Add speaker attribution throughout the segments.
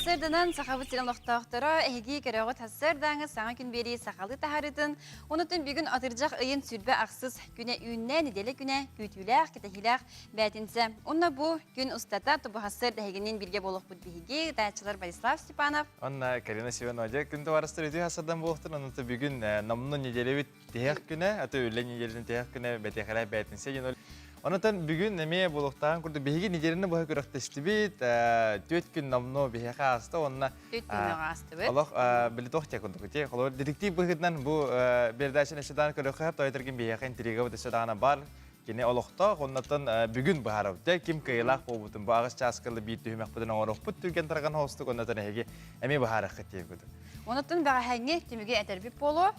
Speaker 1: Сарсыарданан Сахабыт сирин олохтоохторо эһиги көрөҕүт сарсыардааҥы саҥа күн биэрии сахалыы таһаарыытын, онутун бүгүн атырдьах ыйын сүрбэ ахсыс күнэ үүннэ, нэдиэлэ күнэ, күүтүүлээх, кэтэһиилээх бээтинсэ. Уонна бу күн устата тубуһассыр эһигинин бииргэ буолуохпут биһиги, ытааччылар Борислав Степанов.
Speaker 2: Онна Карина Семенова дьэ күн товарыстар үтүө хасардан буолуохтун, онута бүгүн номну неделебит тиһэх күнэ, аты үлэ неделятын тиһэх күнэ бэтиэхэлээх бээтинсэ диэн Онотон бүгүн эмиэ буолуохтааҕын курдук биһиги неделяны быһа күрэхтэстибит, түөрт күн номнуо биһиэхэ ааста уонна
Speaker 1: Түөрт күн аастыбыт.
Speaker 2: Олох били туох диэ курдук ити. Холобур детектив быһыытынан бу передачаны өссө даҕаны көрүөххэ тойтергин биһиэхэ интригабыт өссө даҕаны бар. Кини олохтоох, оннотон бүгүн быһаарабыт. Дьэ, ким кыайыылаах буолбутун бу аҕыс чааскалы биир түһүмэхпитин оҥоруохпут түргэн тарҕан хоостук, оннотон эһиги эмиэ быһаарыаххыт диэбит.
Speaker 1: Онотон бэҕэһээҥҥи түмүгү этэрбит буолуо.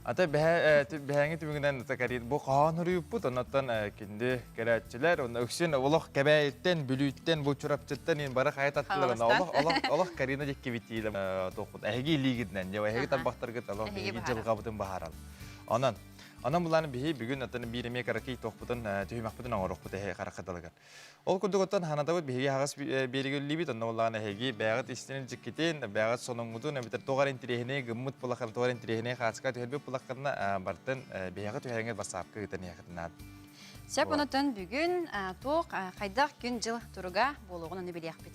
Speaker 2: Ата бэһээҥҥи түмүгүнэн Карин бу хоһоон суруйуппут, оннотон күндү көрөөччүлэр, онно үксүн олох Кэбээйиттэн, Бүлүүттэн, бу Чурапчыттан ин бары хайа таттылар, олох олох олох Карина дьиккибит туохпут. Эһиги илиигитинэн, дьэ эһиги тарбахтаргыт олох биһиги дьылҕабытын баһаарал. Онон Онон булааны биһи бүгүн атын биир эмиэ кыракый туохпутун түһүмэхпитин оҥоруохпут эһи хараххыталыгар. Ол курдук оттон ханатабыт биһиги аһаҕас биэригиллиибит, онно булааны эһиги бэйэҕит истинин дьиккитин, бэйэҕит сонуҥҥутун, эбэтэр туох эрэ интириэһинэй гыммыт булаххына, туох эрэ интириэһинэй хааска түһэрбит булаххына бартын биһиэхэ түһэрэҥҥит бассаапка ыытан иһэххитин наада.
Speaker 1: Сөп онотон бүгүн туох хайдах күн-дьыл туруга буолуоҕун ону билиэхпит.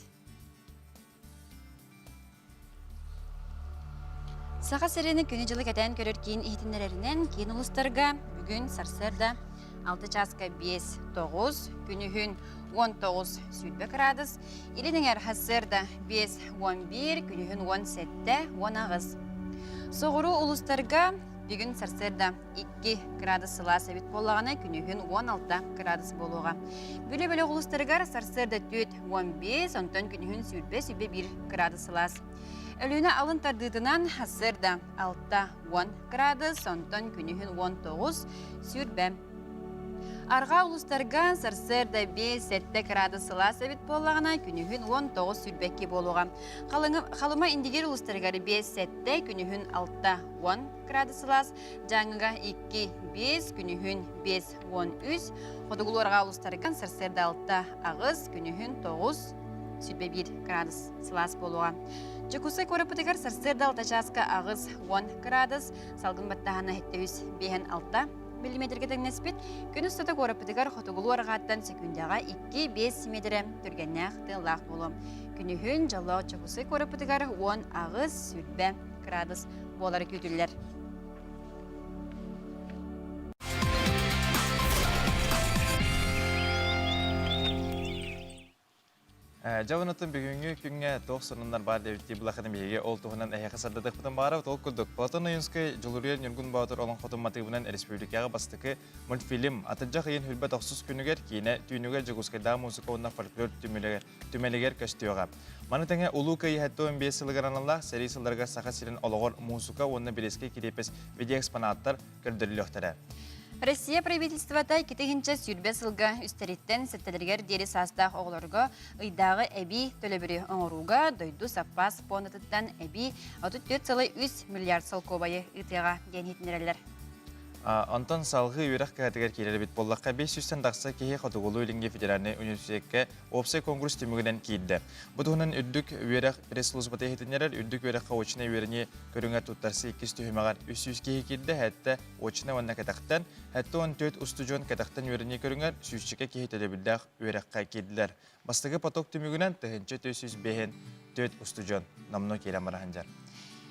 Speaker 1: Саха сирин күнү-дьылы кэтээн көрөр киин иһитиннэрэринэн, киин улуустарга бүгүн сарсыарда 6 чааска 5, 9, күнүһүн 19, 20 кыраадыс, илин эҥэр сарсыарда 5, 11, күнүһүн 17, 18. Соҕуруу улуустарга бүгүн сарсыарда 2 кыраадыс сылаас эбит буоллаҕына, күнүһүн 16 кыраадыс буолуоҕа. Бүлүү бөлөх улуустарыгар сарсыарда 4, 15, онтон күнүһүн 20-21 кыраадыс сылаас. Өлүөнэ алын тардыытынан сарсыарда 6-10 кыраадыс, онтон күнүһүн 19, 20. Арҕаа улуустарга сарсыарда 5-7 кыраадыс сылаас эбит буоллаҕына, күнүһүн 19-22 буолуоҕа. Халыма Индигир улуустарыгар 5-7, күнүһүн 6-10 кыраадыс сылаас, Дьааҥыга 2-5, күнүһүн 5-13, Хотугулуу-арҕаа улуустарыгар сарсыарда 6-8, күнүһүн 9, 21 градус сылаас буолуоҕа. Дьокуускай куораппытыгар сарсыарда 6 чааска 8-10 градус, салгын баттааһына 756 миллиметргэ тэҥнэспит. Күн устата куораппытыгар хотугулуу арҕааттан секундаҕа 2-5 миэтэрэ түргэннээх тыаллаах буолуо. Күнүһүн дьоллоох Дьокуускай куораппытыгар 18-20 градус буолара күүтүллэр.
Speaker 2: Дьэ онутун бүгүҥҥү күҥҥэ туох сонуннар баар диэбиттии булаххытын биһиги ол туһунан эһиэхэ сырдатыахпытын баҕарабыт. Ол курдук, Платон Ойуунскай Дьулуруйар Ньургун Боотур олоҥхотун матыыбынан республикаҕа бастакы мультфильм атырдьах ыйын хүрбэт охсус күнүгэр киинэ түүнүгэр Дьокуускайдааҕы муусука уонна фольклор түмэлигэр көстүөҕэ. Маны тэҥэ Улуу Кыайыы 75 сылыгар аналлаах сэрии сылларыгар Саха сирин олоҕор муусука уонна Билиэскэй кириэпэс видеоэкспонаттар көрдөрүлүөхтэрэ.
Speaker 1: Россия правительствота 2020 сылга үстэриттэн сэттэлэригэр диэри саастаах оҕолорго ыйдааҕы эбии төлөбүрү оҥорууга дойду саппаас пуондатыттан эбии 34,3 миллиард солкуобайы ыытыаҕа диэн иһитиннэрэллэр.
Speaker 2: Онтон салгыы үөрэх кыһатыгар киирэр эбит буоллахха, 500-тэн тахса киһи Хотугулуу-Илиҥҥи федеральнай университекка уопсай конкурс түмүгүнэн киирдэ. Бу туһунан үрдүк үөрэх пресс-службата иһитиннэрэр, үрдүк үөрэххэ очнай үөрэнии көрүҥэр туттарсыы иккис түһүмэҕэр 300 киһи киирдэ, сэттэ очнай уонна кэтэхтэн, 74 устудьуон кэтэхтэн үөрэнии көрүҥэр сүүсчэкэ киһи төлөбүрдээх үөрэххэ киирдилэр. Бастакы поток түмүгүнэн 1454 устудьуон номнуо киирэн баран дьар.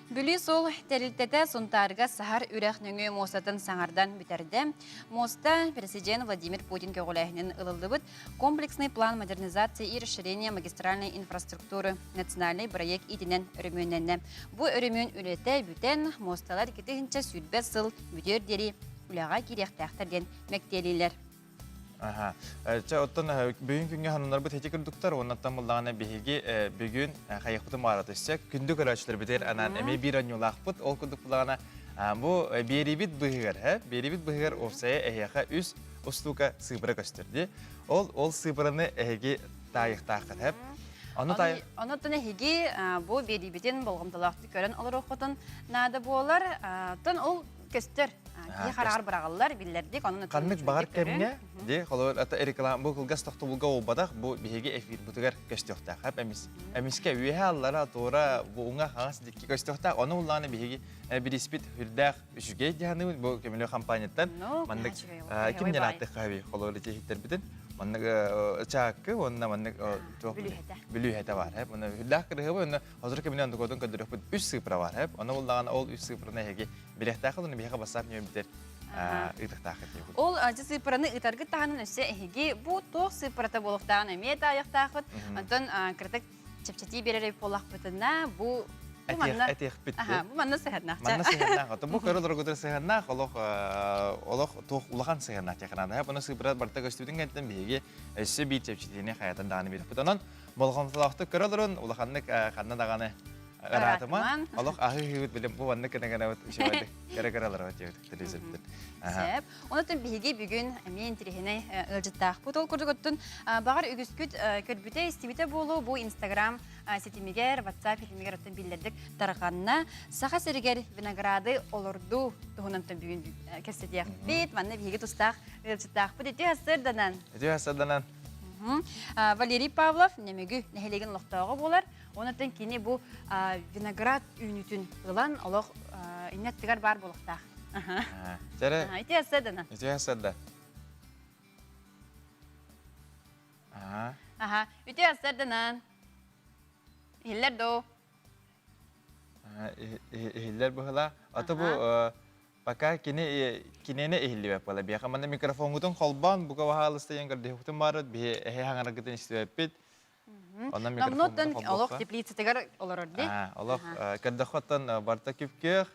Speaker 1: Бүлүү суол тэрилтэтэ Сунтаарга Саһар үрэх нөҥүө муостатын саҥардан бүтэрдэ. Муоста президент Владимир Путин көҕүлээһинин ылыллыбыт Комплексный план модернизации и расширения магистральной инфраструктуры национальный проект иитинэн өрөмүөннэннэ. Бу өрөмүөн үлэтэ бүтэн, муосталар 2020 сыл бүтүөр диэри үлэҕэ киириэхтээхтэр диэн мэктиэлииллэр.
Speaker 2: Аха. Чэ, оттон бүгүн күҥҥэ ханнарбыт ити курдуктар, оннуттан буллаҕына биһиги бүгүн хайыахпытын баҕара түссек, күндү көрөөччүлэрбитигэр анаан эмиэ биир оонньуулаахпыт. Ол курдук буллаҕына бу биэриибит быһыгар, биэриибит быһыгар уопсайа эһиэхэ үс устуука сыыпыра көстөр дии. Ол ол сыыпыраны эһиги таайыахтааххыт, хэп.
Speaker 1: Ону тай... Онуттан эһиги бу биэриибитин болҕомтолоохтук көрөн олоруоххутун наада буолар. Тон ол көстөр. Киһи хараҕар быраҕыллар, биллэрдик, онон
Speaker 2: Ханнык баҕар кэмҥэ, дии, холобур, ата реклама бу кылгас тохтобулга буолбатах, бу биһиги эфирбытыгар көстүөхтээх. Хап эмис эмискэ үөһэ аллара туора бу уҥа хаҥас дикки көстүөхтээх. Ону уллааны биһиги бириспит үрдээх үчүгэй дьаһаныыбыт бу көмөлө компанияттан маннык ким диэн ааттыахха хаби холобур ити иһиттэрбитин маннык чааккы уонна маннык туох бүлүүһэтэ бар хэп уонна үрдээх кырыһыбы уонна Хозур кэминэн докуотун көрдөрөхпүт үс сыыпыра бар хэп онно буллаҕына ол үс сыыпыраны эһиги билиэхтээх ылын биһиэхэ бассаап ньүө бүтэр ыытыктаах этиэхпит.
Speaker 1: Ол дьэ сыыппараны ыытаргыт таһынан өссө эһиги бу туох сыыппарата буолуохтааҕын эмиэ таайыахтааххыт. Онтон кыратык чэпчэтии биэрэр буоллахпытына бу бу манна
Speaker 2: этиэхпит.
Speaker 1: Бу манна сыһыаннаах.
Speaker 2: Манна сыһыаннаах. Бу көрө олоргутур сыһыаннаах олох олох туох улахан сыһыаннаах технада. Бұны сыыппара барта көстүүтүн кэнниттэн биһиги өссө биир чэпчэтиини хайатын даҕаны биэриэхпит. Онон болҕомтолоохтук көрө олорун улаханнык ханна даҕаны ыраатыман олох аһыы-ыһыыбыт билим бу маннык гына гынабыт үчүгэйдик кэрэ кыраларабыт диэбит телевизорбытын.
Speaker 1: Сөп. Онон биһиги бүгүн эмиэ интириэһинэй ыалдьыттаахпыт. Ол курдук оттон баҕар үгүскүт көрбүтэ, истибитэ буолуо бу Инстаграм ситимигэр, WhatsApp ситимигэр оттон биллэрдик тарҕанна. Саха сиригэр винограды олордуу туһунан бүгүн кэпсэтиэхпит. Манна биһиги тустаах ыалдьыттаахпыт. Ити сырданан.
Speaker 2: Ити сырданан.
Speaker 1: Валерий Павлов Нөмүгү нэһилиэгин олохтооҕо буолар. Онон кини бу виноград үүнүүтүн ылан олох иннэ аттыгар баар буолуохтаах.
Speaker 2: Чэрэ.
Speaker 1: Ити сырдана.
Speaker 2: Ити сырда.
Speaker 1: Аха. Ити сырданан. Иһиллэр доо.
Speaker 2: Иһиллэр быһыла. Ата бу Пока кини кинини иһиллибэт буола. Биһиэхэ манна микрофоҥҥутун холбоон бука баһаалыста диэн көрдөһүөхпүтүн баарыт биһи эһи хаҥаргытын истибэппит.
Speaker 1: Онон микрофоҥҥутун олох теплицатыгар олорор дии.
Speaker 2: Олох көрдөххөттөн барыта күп-күөх,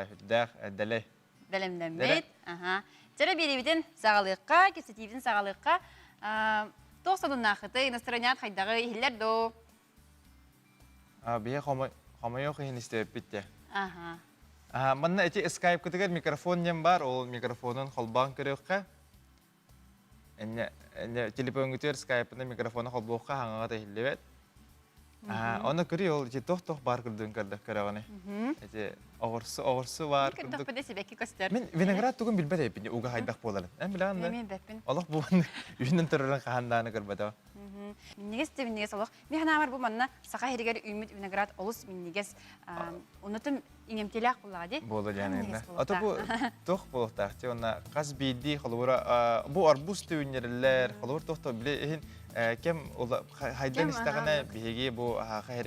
Speaker 2: үрдээх дэлэй.
Speaker 1: Бэлэмнэммит. Чэрэ биэриибитин саҕалыахха, кэпсэтиибитин саҕалыахха. Туох сонуннааххытый, настроеният хайдаҕый, иһиллэр дуу?
Speaker 2: Биһи хомойуох иһин истибэппит дии. Манна ити скайпкытыгар микрофон диэн баар, ол микрофонун холбоон көрүөххэ. Энне телефоҥҥутугар скайпынан микрофону холбуохха хаҥаҕа иһиллибэт. Оны көрүй ол ити тох-тох баар курдугун көрдөх көрөҕүнэ. Ити оҕурсу оҕурсу баар курдук.
Speaker 1: Көрдөхпүнэ сибэкки көстөр.
Speaker 2: Мин виноград тугун билбэт эбиппин уга хайдах буоларын. Эн билэҕин да?
Speaker 1: Мен бэппин.
Speaker 2: Олох буолан үүнэн турарын хаһан дааны көрбөтө.
Speaker 1: Минньигэс да минньигэс олох. Мин санаабар бу манна саха сиригэр үүммүт виноград олус минньигэс. Оннотун иҥэмтиэлээх буоллаҕа дии.
Speaker 2: Буола диэн Ото бу туох буолуохтаах ти онна хас биирдии холобура бу арбуз түүннэриллэр холобур туох то били иһин кем хайдан истэҕинэ биһиги бу хаһа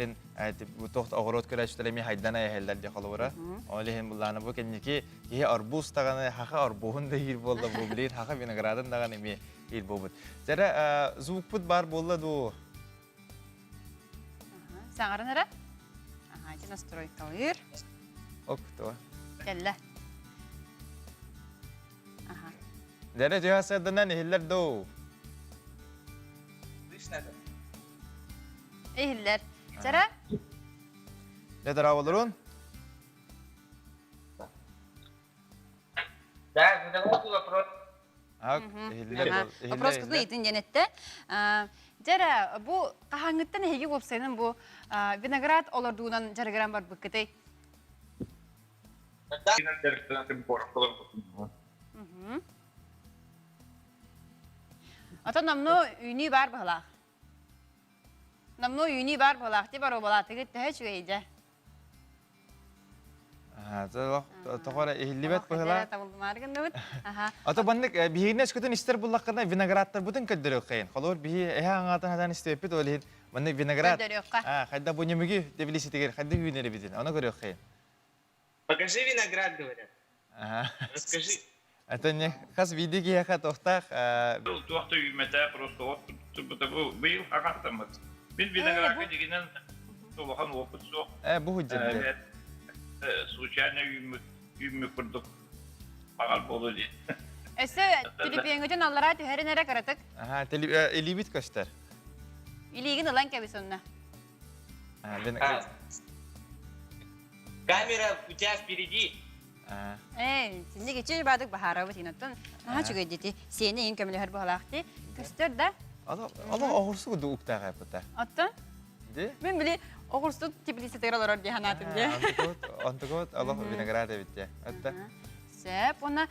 Speaker 2: бу туох оҕуруот көрөөччүлэр эмиэ хайдан айаһэллэр дии холобура ол иһин буллаана бу кэнники киһи арбуз даҕаны хаха арбуһун да иир буолла бу билигин хаха виноградын даҕаны эмиэ иир буолбут Дьэрэ звукпут баар буолла дуу
Speaker 1: Саҥаран эрэ. Аха, ити настройкалыыр.
Speaker 2: Ок, туа.
Speaker 1: Кэллэ. Аха.
Speaker 2: Дьэрэ түһэ сырдынан иһиллэр дуу.
Speaker 1: Иһиллэр. Чара?
Speaker 2: Дьэ, дорооболорун.
Speaker 3: Да, задавайте вопрос.
Speaker 1: Вопрос кытын ыйытын диэн эттэ. Дьэрэ, бу хаһааҥҥыттан эһиги уопсайынан бу виноград олордуунан дьарыгыран барбыккытый? Отон номнуо үүнүү баар быһылаах. Номнуо үүнүү баар быһылаах ти боруобалаатыгыт төһө үчүгэй дьэ?
Speaker 2: Тоҕо эрэ иһиллибэт быһыылаах. Ото баннык биһигини өскөтүн истэр буллаххына виноградтарбытын көрдөрүөххэйин. Холобур биһи эһэ аҥаатын хатан истибэппит ол иһин маннык виноград хайда бу ньүмүгү теплицитигэр хайда үүнэр эбитин ону көрүөххэйин.
Speaker 3: Покажи виноград, говорят. Расскажи.
Speaker 2: Это не хас види киһиэхэ туохтаах
Speaker 3: Туох да үүммэтэ, просто от турбута бу быйыл аҕартаммыт. Мин виноградка дигинэн улахан опыт суох.
Speaker 2: Бу худжин.
Speaker 3: Случайно үүммүт үүммүт курдук аҕал буолу дии.
Speaker 1: Өссө түлүпүөҥҥүтүн аллараа түһэрин эрэ кыратык.
Speaker 2: Аха, илиибит көстөр.
Speaker 1: Илиигин ылан кэбис онно.
Speaker 3: Камера у тебя впереди.
Speaker 1: Ээ, синник ичи баадык баһаарабыт иноттон наһаа үчүгэй дити. Сиэни иин көмөлөһөр баһалаах ти. Көстөр да?
Speaker 2: Ала ала оҕурсу ду уктаах эппитэ.
Speaker 1: Оттон?
Speaker 2: Ди?
Speaker 1: Мен били оҕурсу теплицатыгар олорор дии санаатым дии.
Speaker 2: Онтукут, онтукут олох виноград эбит дии. Отта.
Speaker 1: Сөп. Уонна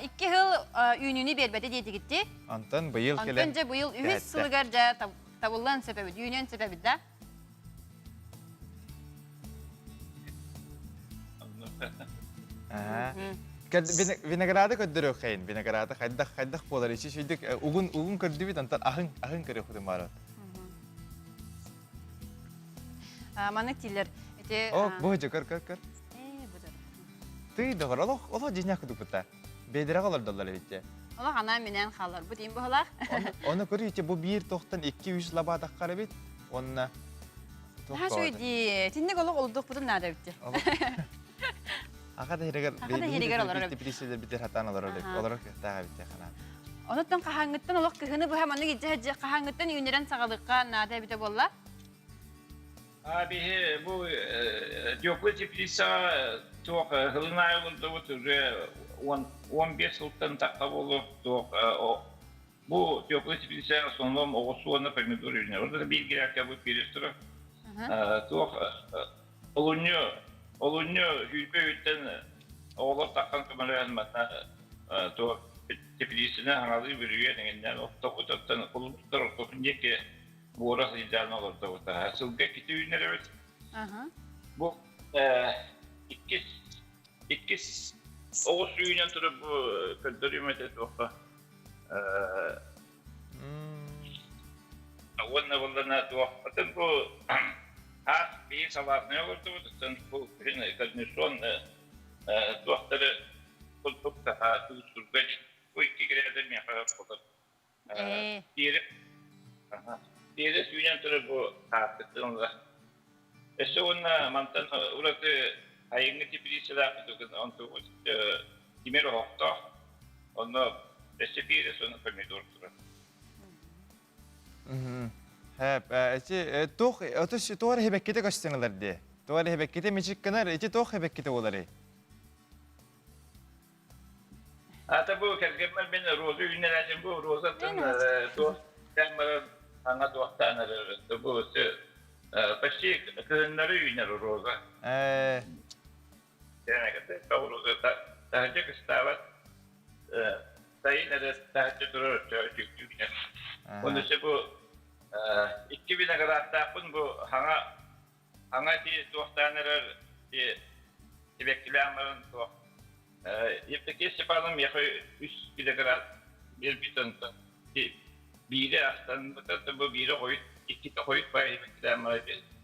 Speaker 1: икки сыл үүнүүнү биэрбэтэ диэтигитти.
Speaker 2: Антон быйыл кэлэн.
Speaker 1: Антон дьэ быйыл үһүс сылыгар дьэ табыллан сөп эбит, үүнүөн сөп эбит да?
Speaker 2: Винограды көрдөрүөххэйин, винограды хайдах хайдах буолар ичи шүйдүк угун угун көрдүбүт онтон аһын аһын көрүөххүтүн баарат.
Speaker 1: Маны тилер. Ити
Speaker 2: О, бу же көр көр көр. Тый доҕор, олох олох дьиҥнээх кутукпута. Бэйдэрэх олордоллор эбит
Speaker 1: Олох анаан минээн хаалар. Бу тиин быһалаах.
Speaker 2: Оны көрүү бу биир тохтон 2-3 лаба таххар эбит. Онна
Speaker 1: Наһаа үчүгэй Тинник олох олдуохпутун наада эбит.
Speaker 2: Аха да хиригер
Speaker 1: Аха да хиригер олорор эбит.
Speaker 2: Типилисилер битер хатаан олорор олорор кыахтаах эбит ханаа.
Speaker 1: Онуттан хаһааҥҥыттан олох кыһыны быһа маннык илдьэ хаһааҥҥыттан үүнэрэн саҕалыахха наада эбитэ буолла?
Speaker 3: А биһи бу теплый теплицаҕа туох һылын аайы олордубут уже 15 сылтан тахха буолуох туох бу теплый теплица в основном оҕурсу уонна помидор үүнэр. Ордук биир грядка бу перец турар. Туох олунньу олунньу сүүрбэ үттэн оҕолор таххан көмөлөһөн манна туох теплицаны хаҥалыы бүрүйэн эҥиннээн оттоппутаттан кулун тутар ортотун диэки буора сыдьаан олордобута. Сылга иккитэ үүнэр эбит. Бу иккис иккис оҕус үүнэн турар бу көрдөрүүм этэ туохха уонна буоллана туох атын бу аас биир салаатнай олордубут оттон бу күһүн корнишон туохтары курдук таһаа туустурга бу икки гряда миэхэ хотор Тиэрэ тиэрэ сүүнэн турар бу хаартыктан ыла. Өссө уонна мантан ураты айыҥҥы теплицалаах онтубут тимир оһохтоох. Онно өссө биир сону помидор турар.
Speaker 2: Хэп, эти туох отус туох хебекките көстүҥ дии. Туох хебекките мичик гынар, ити туох хебекките буоларый?
Speaker 3: Ата бу кэргэммэр мин роза үүннэрээчим бу розаттан туох баран саҥа туохтаан эрэр бу почти кыһыннары үүнэр роза. Роза таһырдьа кыстаабат сайын эрэ таһырдьа турар үүнэр. Оны бу икки виноградтаахпын бу хаҥа Аңа ити туохтаан эрэр сибэккилээн баран туох Евдокия Степановна миэхэ үс килограмм биэрбит онтон биирэ астаммыта бу биирэ хойут иккитэ хойут баайы сибэккилээн баран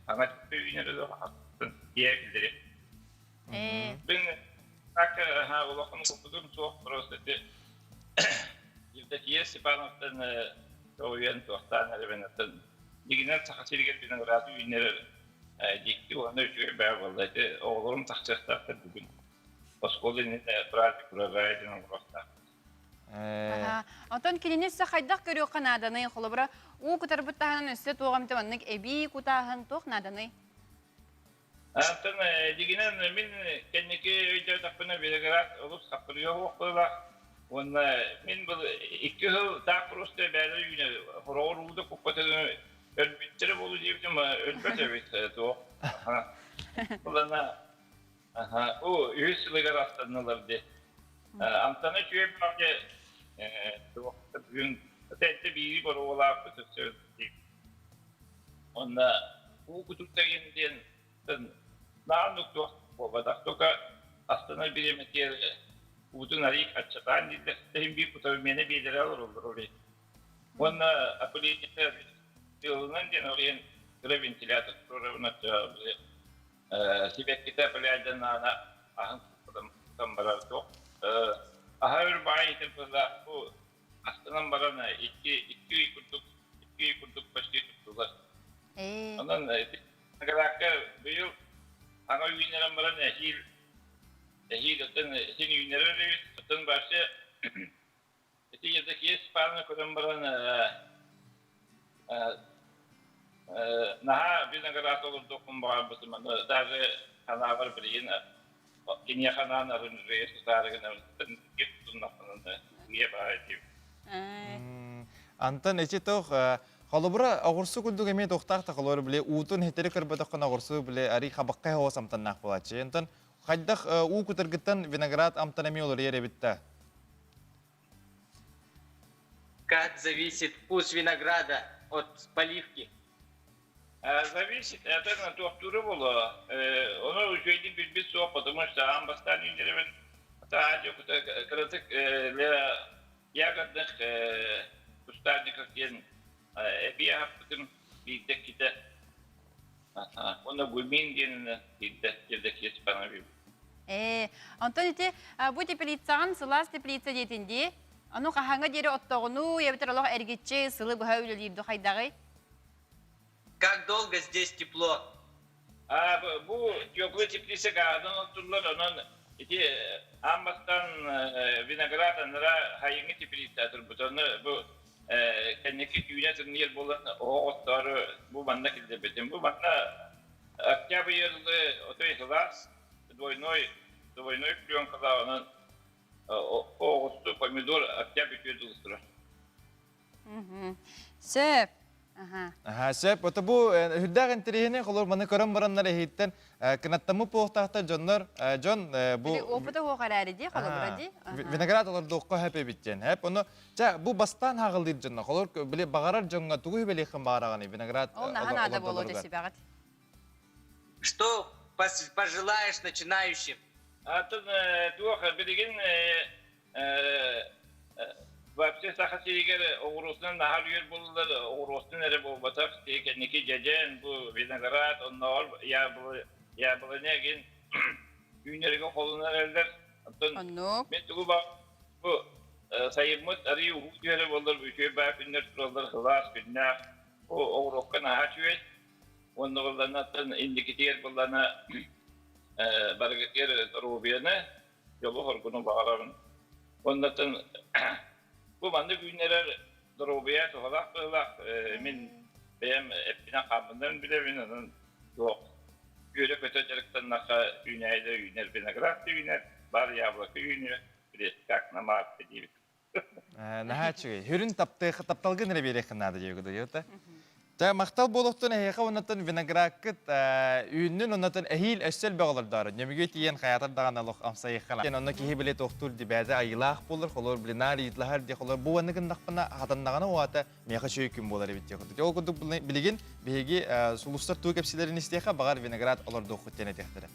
Speaker 3: аҥа үүнэрэ киэ киллэри Бин так улахан опытым суох просто ити Евдокия Степановтан тоҕуйан туохтаан эрэбин оттон Дьиҥинэн Саха сиригэр винограды үүннэрэр дьикти уонна үчүгэй баар буолла. Ити оҕолорум тахсыахтаахтар бүгүн. Оскуола иннинэ праздник урожая диэн оҥоруохтаах.
Speaker 1: Онтон кинини өссө хайдах көрүөххэ нааданый? Холобура, уу кутарбыт таһынан өссө туох эмит маннык эбии кутааһын туох нааданый?
Speaker 3: Антон дьиҥинэн мин кэнники өйдөөтөхпүнэ виноград олус хаппырыйа оһуохтуулаах уонна мин был икки сыл таах просто бээлэ үүнэ хороҕор уута куппатыгы өлбүттэрэ буолуо диэбитим өлбөт эбит туох Улана о үһүс сылыгар астаннылар дии амтана үчүгэй баҕайы туох бүгүн этэ биири боруолаахпыт өссө Онно уу кутуктайын диэн нааннык туох буолбатах. Только астынар бириэмэтигэр уутун арыый аччатаан дииллэр. Иһин биир кутар миэнэ биэлэрэ олороллор ол иһин. Уонна опылениета тыалынан диэн ол иһин кыра вентилятор туруорабын сибэккитэ опыляйданаана аһын кутан барар туох. Аһа өр баай итин быһыылаах бу Астынан баран икки икки ый курдук икки ый курдук почти туттулар. Онон Наградка быйыл аҥа үүннэрэн баран эһиил эһиил оттон син үүннэрэр эбит. Оттон вообще ити Евдокия Степановна көрөн баран наһаа виноград олордуохпун баҕарбытым. Аны даже санаабар билигин киниэхэ анаан арынырыйа сытаары гынан тутуннахпына ийэ баҕа диэбит.
Speaker 2: Антон ити тох холобура оҕурсу курдук эмиэ туохтаах да холобура били уутун хитэри көрбөтөххүнэ оҕурсу били арый хабаххай хоос амтаннаах буолааччы. Антон Хайдах уу кутаргыттан виноград амтана эмиэ уларыйар эбит да?
Speaker 4: Как зависит вкус винограда от поливки?
Speaker 3: Зависит, это туохтуура буолуо. Ону үчүгэйдик билбит суох, потому что аан бастаан үүннэрэбин кыратык для ягодных кустарников диэн эбии аһаппытым биирдэ иккитэ. Уонна гумин диэн биирдэ Евдокия Степановна
Speaker 1: Ээ, онтон ити бу теплицаҕын сылаас теплица диэтин дии. Ону хаһааҥҥа диэри оттоҕунуу, эбэтэр олох эргиччи сылы быһа үлэлиир ду хайдаҕый?
Speaker 4: Как долго здесь тепло?
Speaker 3: А, бу теплый теплица гаадан оттуллар, онон ити аан бастаан виноград анара хайыҥы теплица турбут. Ону бу кэнники түүнэ тымныйар буолан оһох оттоору бу манна киллэрбитим. Бу манна октябрь ыйылы отой сылаас двойной двойной пленкалаах онон оҕусту помидор октябрь үтүө дылы турар.
Speaker 1: Сөп.
Speaker 2: Аха, сөп. Ото бу үрдээх интэриэһинэй холор маны көрөн бараннар эһиттэн кынаттаммыт буолуохтаахтар дьоннор дьон бу
Speaker 1: опыта суох эрээри дии холобура дии.
Speaker 2: Виноград олордуохха хөп эбит диэн. Хэп ону ча бу бастаан хаҕылыыр дьонно холор били баҕарар дьоҥҥо тугу хүбэлиэххин баҕараҕыный виноград
Speaker 1: Ол наһаа наада буолуо дэсибэҕит.
Speaker 4: Что пожелаешь начинающим?
Speaker 3: Атын туох билигин Вообще Саха сиригэр оҕуруосунан наһаа үөр буоллар, оҕуруосун эрэ буолбатах, кэнники дьэдьэн, бу виноград, оннооҕор яблоня гин үүнэргэ холунар эрэллэр. Оттон
Speaker 1: Оннук.
Speaker 3: мин тугу бу сайыммыт арыый уһуу түһэрэ буоллар, үчүгэй баа күннэр тураллар, сылаас күннээх, бу оҕуруокка наһаа үчүгэй. Уонна буоллаҕына инникитигэр буоллаҕына барыгытыгар доруобуйаны, дьолу-соргуну баҕарабын. Уоннатын бу маннык үүннэрэр доруобуйа туһалаах быһыылаах мин бэйэм эппинэн-хааммынан билэбин, онон туох үөрэ-көтө дьарыктаннахха үүнээйи да үүнэр, виноград да үүнэр, бар яблоко үүнүө, как на марте диэбит.
Speaker 2: Наһаа үчүгэй. Хүрүн тапталгын эрэ биэриэххин наада диэбит кудуйута. Чэ, махтал буолуохтун эһиэхэ уоннаттан виноградкыт үүннүн уоннаттан эһиил өссө элбэх олордоору. Нөмүгү тиийэн хайаатар даҕаны олох амсайыххана. Онно киһи биле тохтуур дибээзе айылаах буолар, холор блинар ыйытлаһар дии холор бу уонна гыннахпына хатаннаҕына уоата миэхэ үчүгэй күн буолар эбит диэх курдук. Ол курдук билигин биһиги сулустар туу кэпсилэрин истиэхэ баҕар виноград олордуоххут диэн этиэхтэрэ.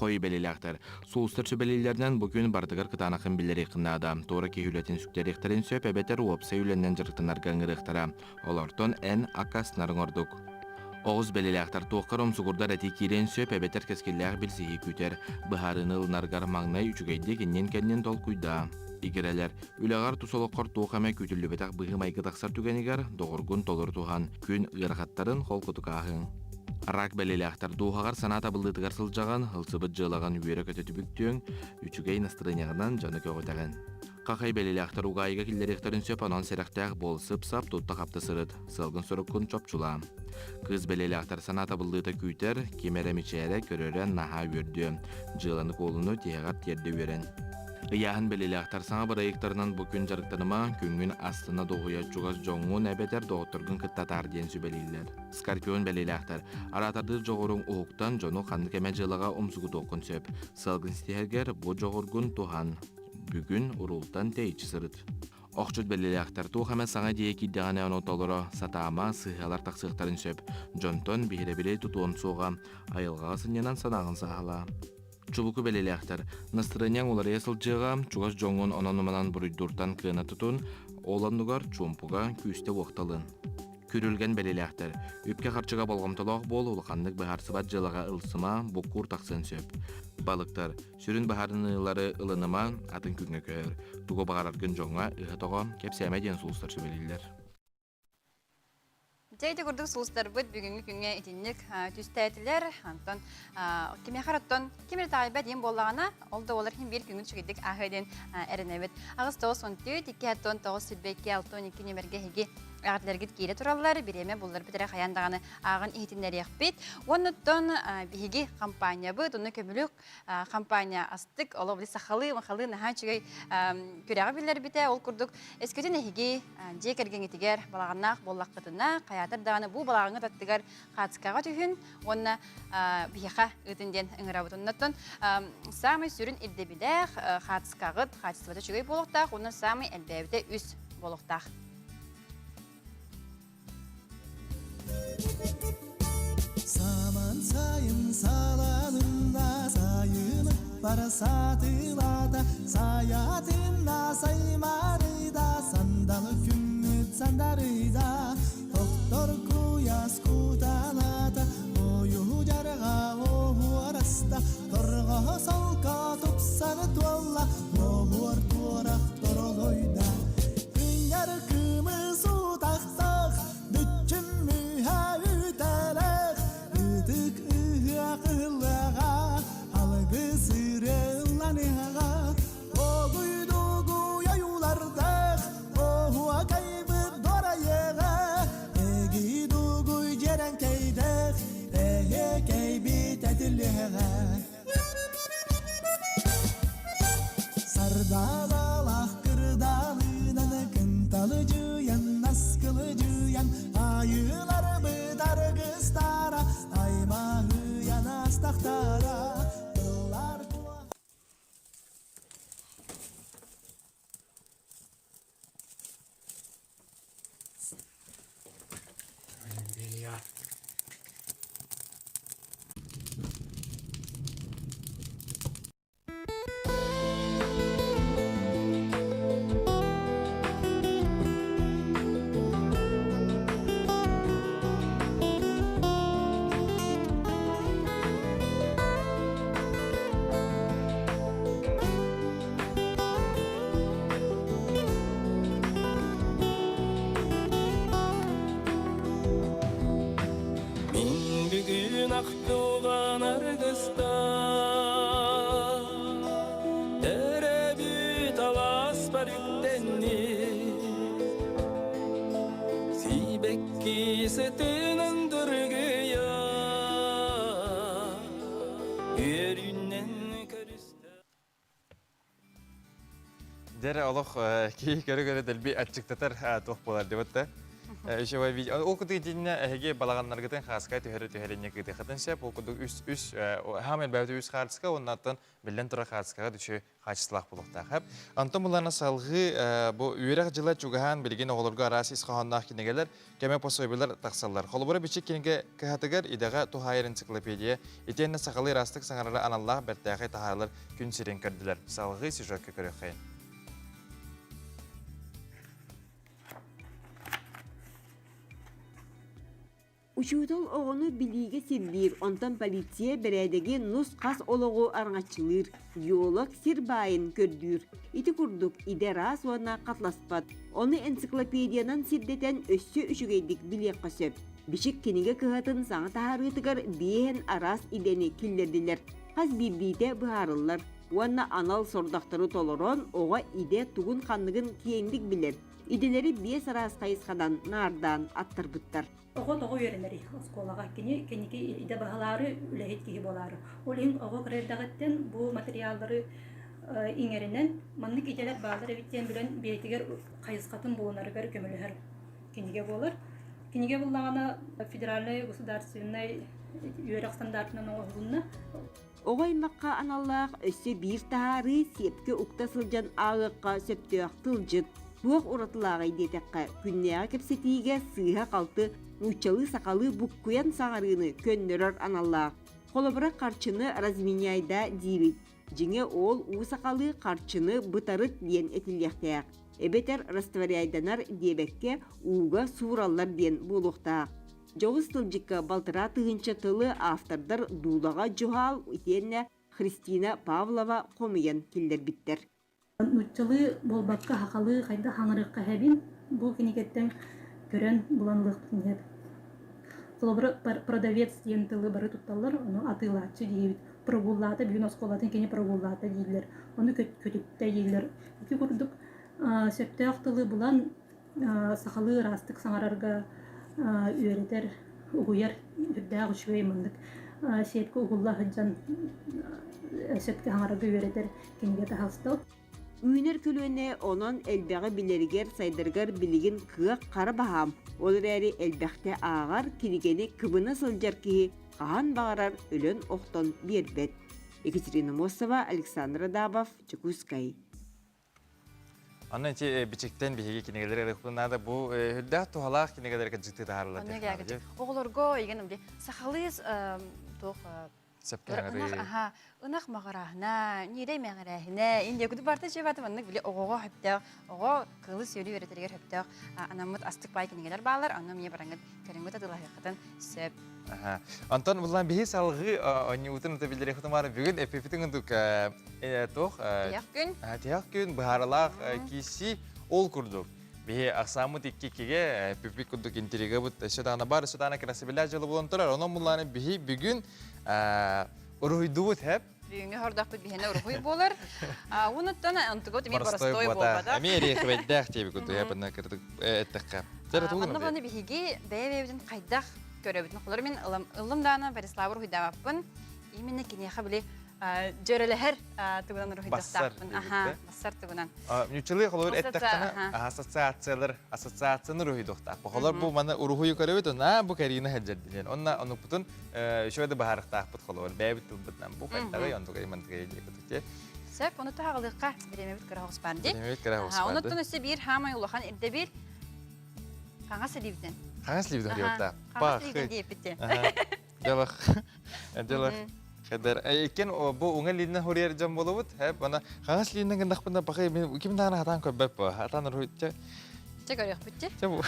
Speaker 5: Хой бэлилээхтэр. Сулустар сүбэлииллэринэн бу күн барытыгар кытаанахын биллэриэххин наада. Туора киһи үлэтин сүктэриэхтэрин сөп эбэтэр уопсай үлэннэн дьарыктанарга ыҥырыахтара. Олортон эн аккаастанарыҥ ордук. Оҕус бэлилээхтэр туоххар умсугурдар этии киириэн сөп эбэтэр кэскиллээх билсиһии күүтэр. Быһаарыыны ылынаргар маҥнай үчүгэйдик иннин-кэннин толкуйдаа. Игирэлэр, үлэҕэр тус олоххор туох эмэ күүтүллүбэтэх быһыы-майгы тахсар түгэнигэр доҕоргун толору туһан, күн ыарахаттарын холкутук ааһыҥ. Рак бэлиэлээхтэр дууһаҕар санаа табыллыытыгар сылдьаҕын, ылсыбыт дьыалаҕын үөрэ-көтө түбүктүөҥ, үчүгэй настырыанньаҕынан дьону көҕүтэҕин. Хахай бэлиэлээхтэр угаайыга киллэриэхтэрин сөп, онон сэрэхтээх буол, сып-сап тутта-хапта сырыт, сыалгын-соруккун чопчулаа. Кыыс бэлиэлээхтэр санаа табыллыыта күүтэр, ким эрэ мичээрэ көрөрө наһаа үөрдүө, дьыаланы-куолуну тиһэҕэр тиэрдэ үөрэн. Ыйааһын бэлиэлээхтэр саҥа бырайыактарынан бу күн дьарыктаныма, күҥҥүн астына дуоһуйа чугас дьоҥҥун эбэтэр доҕотторгун кытта атаар диэн сүбэлииллэр. Скорпион бэлиэлээхтэр араатардыыр дьоҕуруҥ уһуктан дьону ханнык эмэ дьыалаҕа умсугутуоххун сөп. Сыалгын ситиһэргэр бу дьоҕургун туһан. Бүгүн уруултан тэйиччи сырыт. Охчут бэлиэлээхтэр туох эмэ саҥа идиэйэ киирдэҕинэ ону толоро сатаама, сыыһалар тахсыахтарын сөп. Дьонтон биһирэбили тутуон суоҕа, айылҕаҕа сынньанан санааҕын сааһылаа. Чубуку бэлиэлээхтэр настырыанньаҥ уларыйа сылдьыаҕа, чугас дьоҥҥун онон-манан буруйдууртан кыана тутун, ол оннугар чуумпуга күүстэ уохталын. Күрүлгэн бэлиэлээхтэр үпкэ-харчыга болҕомтолоох буол, улаханнык быһаарсыбат дьыалаҕа ылсыма, буккуур тахсыан сөп. Балыктар сүрүн быһаарыныылары ылыныма, атын күҥҥэ көһөр. Тугу баҕараргын дьоҥҥо ыһа-тоҕо кэпсээмэ диэн сулустар сүбэлииллэр.
Speaker 1: Дьэ ити курдук сулустарбыт бүгүҥҥү күҥҥэ итинник түстээтилэр. Онтон кимиэхэ оттон ким эрэ таайбат диэн буоллаҕына, ол да буолар иһин биир күҥҥүт үчүгэйдик ааһыа диэн эрэнэбит. 8 9 14 2 9 22 6 12 нүмергэ эһиги Эҕэрдэлэргит киирэ тураллар, бириэмэ булларбыт эрэ хайаан даҕаны ааҕан иһитиннэриэхпит. Уоннуттан биһиги хампаанньабыт, онно көмүлүк хампаанньа астык, олох били сахалыы, махалыы наһаа үчүгэй күрэҕи биллэрбитэ. Ол курдук, эскитин эһиги дьиэ кэргэҥҥитигэр балаҕаннаах буоллаххытына, хайаатар даҕаны бу балаҕаҥҥыт аттыгар хаацкаҕа түһүн уонна биһиэхэ ыытын диэн ыҥырабыт. Оннуттан саамай сүрүн ирдэбилээх хаацкаҕыт хаачыстыбата үчүгэй буолуохтаах уонна саамай элбээбитэ үс буолуохтаах.
Speaker 6: Саман сайын саланына сайын барасатылата саятына саймарыда сандалы күммүт сандарыда Тохтор куйаас кутаната ойуу жарга оһуораста торҕоһо солко тупсаны туолла Оһуор туорах торолойда Күннэр кымыс утахтах Бүччүм мүһэ үтэлэх Ытык ыһыах ыһыллыаҕа Алгыс ырыаланыаҕа Огуйдугуй ойуулардах Оһуокайбыт дуорайыаҕа Эгий-дугуй дьэрэҥкэйдэх Эһиэкэйбит этиллиэҕэ Сардаалаах кырдаалыынан кынталыдьыйан, наскылыдьыйан, айыыларбыт аргыстара, аймаһыйан астахтара, тыллар
Speaker 7: Мин бүгүн ахтылҕан аргыстаах, Төрөөбүт алааспар үктэнним. Сибэкки сытынан дыргыйа, Үөрүүнэн көрүстэ.
Speaker 2: Дьэ олох киһи көрө-көрө дэлби аччыктатар туох буолар дебет да. Еще видео. Ол кудук итиннэ эһиги балаҕаннаргытын хааска түһэрэ түһэринне кыытыхатын сөп. Ол кудук үс үс хаамай бэйбэт үс хаартыска оннаттан биллэн турар хаартыскаҕа дүчү хаачыстылаах буолуохтаах. Антон булана салгыы бу үөрэх дьыла чугаһаан билигин оҕолорго араас ис хоһоонноох кинигэлэр кэмэ пособиелар тахсаллар. Холобура бичик кинигэ кыһатыгар идэҕэ туһаайар энциклопедия итиэннэ сахалыы ыраастык саҥарара аналлаах бэртээхэй таһааралар күн сирин көрдүлэр. Салҕыы сюжекка көрүөххэйин.
Speaker 8: Учуутал оҕону билиигэ сирдиир, онтон полиция бэрээдэги нус-хас олоҕу араҥаччылыыр, геолог сир баайын көрдүүр. Ити курдук идэ ыраас уонна хатласпат. Ону энциклопедиянан сирдэтэн өссө үчүгэйдик билиэххэ сөп. Бичик кинигэ кыһатын саҥа таһаарыытыгар биэһин араас идэни киллэрдилэр. Хас биирдиитэ быһаарыллар уонна анал сорудахтары толорон оҕо идэ тугун-ханныгын киэҥник билэр. Идэлэри биэс араас хайысханан наардаан аттарбыттар.
Speaker 9: Оҕо тоҕо үөрэнэрий оскуолаҕа? Кини кэнники идэ баһылаары, үлэһит киһи буолаары. Ол иһин оҕо кыра эрдэҕиттэн бу материаллары иҥэринэн маннык идэлэр бааллар эбит диэн билэн бэйэтигэр хайысхатын булунарыгар көмөлөһөр кинигэ буолар. Кинигэ буллаҕына федеральнай государственнай үөрэх стандартынан оҥоһулунна.
Speaker 8: Оҕо аймахха аналлаах өссө биир таһаарыы сиэпкэ укта сылдьан ааҕыахха сөптөөх тылдьыт. Туох уратылааҕый диэтэххэ, күннээҕи кэпсэтиигэ сыыһа-халты нууччалыы-сахалыы буккуйан саҥарыыны көннөрөр аналлаах. Холобура, харчыны разменяйда диибит. Дьиҥэ ол уу сахалыы харчыны бытарыт диэн этиллиэхтээх. Эбэтэр растворяйданар диэбэккэ ууга суураллар диэн буолуохтаах. Дьоҕус тылдьыкка балтараа тыһыынча тылы автордар Дуулаҕа Дьуһаал итиэннэ Христина Павлова хомуйан киллэрбиттэр.
Speaker 9: Нууччалыы буолбакка сахалыы хайдах хаҥырыахха эһэбин бу кинигэттэн көрөн булан ылыахпытын иһэбит. Холобура, продавец диэн тылы бары тутталлар, ону атыылааччы диэбит. Прогуллаата бүгүн оскуолатын кини прогуллаата дииллэр, ону көтүттэ дииллэр. Ити курдук сөптөөх тылы булан. сахалыы ыраастык саҥарарга үөрэтэр, угуйар үрдээх үчүгэй маннык сиэпкэ угулла сылдьан сөпкө саҥарарга үөрэтэр кинигэ таһаҕаста.
Speaker 8: Үүнэр көлүөнэ онон элбэҕи билэригэр, сайдарыгар билигин кыах хара баһаам, ол эрээри элбэхтэ ааҕар, кинигэни кыбына сылдьар киһи хаһан баҕарар өлөн-охтон биэрбэт. Екатерина Мосова, Александр Адабов, Дьокуускай.
Speaker 2: Аны ити бичиктэн биһиги кинигэлэр ырыхпын наада бу үрдээх туһалаах кинигэлэргэ дьикти таһаарылар.
Speaker 1: Оҕолорго игин сахалыы туох
Speaker 2: Сөпкө
Speaker 1: Ынах аха ынах маҕырааһына, ньиирэй мэҕирээһинэ, индия куду барта чебаты маннык били оҕоҕо хөптөөх, оҕо кылы сүөлү үөрэтэригэр хөптөөх анаммыт астык баай кинигэлэр баалар, онно эмиэ бараҥҥыт көрүҥҥүт атыылаһыаххытын сөп.
Speaker 2: Онтон буллан биһи салгыы оонньуубутун ыта биллэриэхпитин баара бүгүн эппиппитин курдук туох
Speaker 1: Тиһэх күн.
Speaker 2: Тиһэх күн быһаарылаах киирсии ол курдук. Биһи ахсааммыт икки-иккигэ пүппүт курдук интригабыт өссө даҕаны бар, өссө даҕаны красивелях дьыала буолан турар. Онон буллааны биһи бүгүн уруһуйдубут хэп.
Speaker 1: Бүгүҥҥү хордохпут биһиэнэ уруһуй буолар. Уонуттан онтугут эмиэ боростой буолбатах.
Speaker 2: Эмиэ эриэхэбэйдээх диэбит курдук хэп кырдык эттэххэ.
Speaker 1: Манна буоланы биһиги бэйэ-бэйэбитин хайдах көрөбүтүн холор мин ыллым даана Бориславы уруһуйдаабаппын. Именно киниэхэ били дьөрөлөһөр тугунан уруһуйдахтаахпын. Аха, бассар тугунан.
Speaker 2: Ньуччалыы холобур эттэххинэ, ассоциациялар, ассоциацияны уруһуйдуохтаах. Холор бу маны уруһуйу көрөбүт, онна бу Карина сылдьар диэн. Онна онукпутун үчүгэй да баһаарыктаахпыт холобур, бэйэбит тылбытынан бу хайдаҕый, онтугай мантыгай диэкутук.
Speaker 1: Сөп, ону таһаҕалыахха бириэмэбит кыра оҕус баар дии.
Speaker 2: Бириэмэбит кыра оҕус баар.
Speaker 1: Онуттан өссө биир хаамай улахан ирдэбил хаҥас илиибитин.
Speaker 2: Хаҥас илиибитин диэбитэ.
Speaker 1: Хаҥас илиибитин диэппит.
Speaker 2: Делах. Делах. Хедер. Иккен бу уҥа лииннэ хуриер дьон болубут. Хэп, ана хаҥас лииннэ гыннахпына пахай мен ким даҕаны хатаан көрбөт бу. Хатаан уруһуйча.
Speaker 1: Чэ көрүөхпүт
Speaker 2: Чэ бу.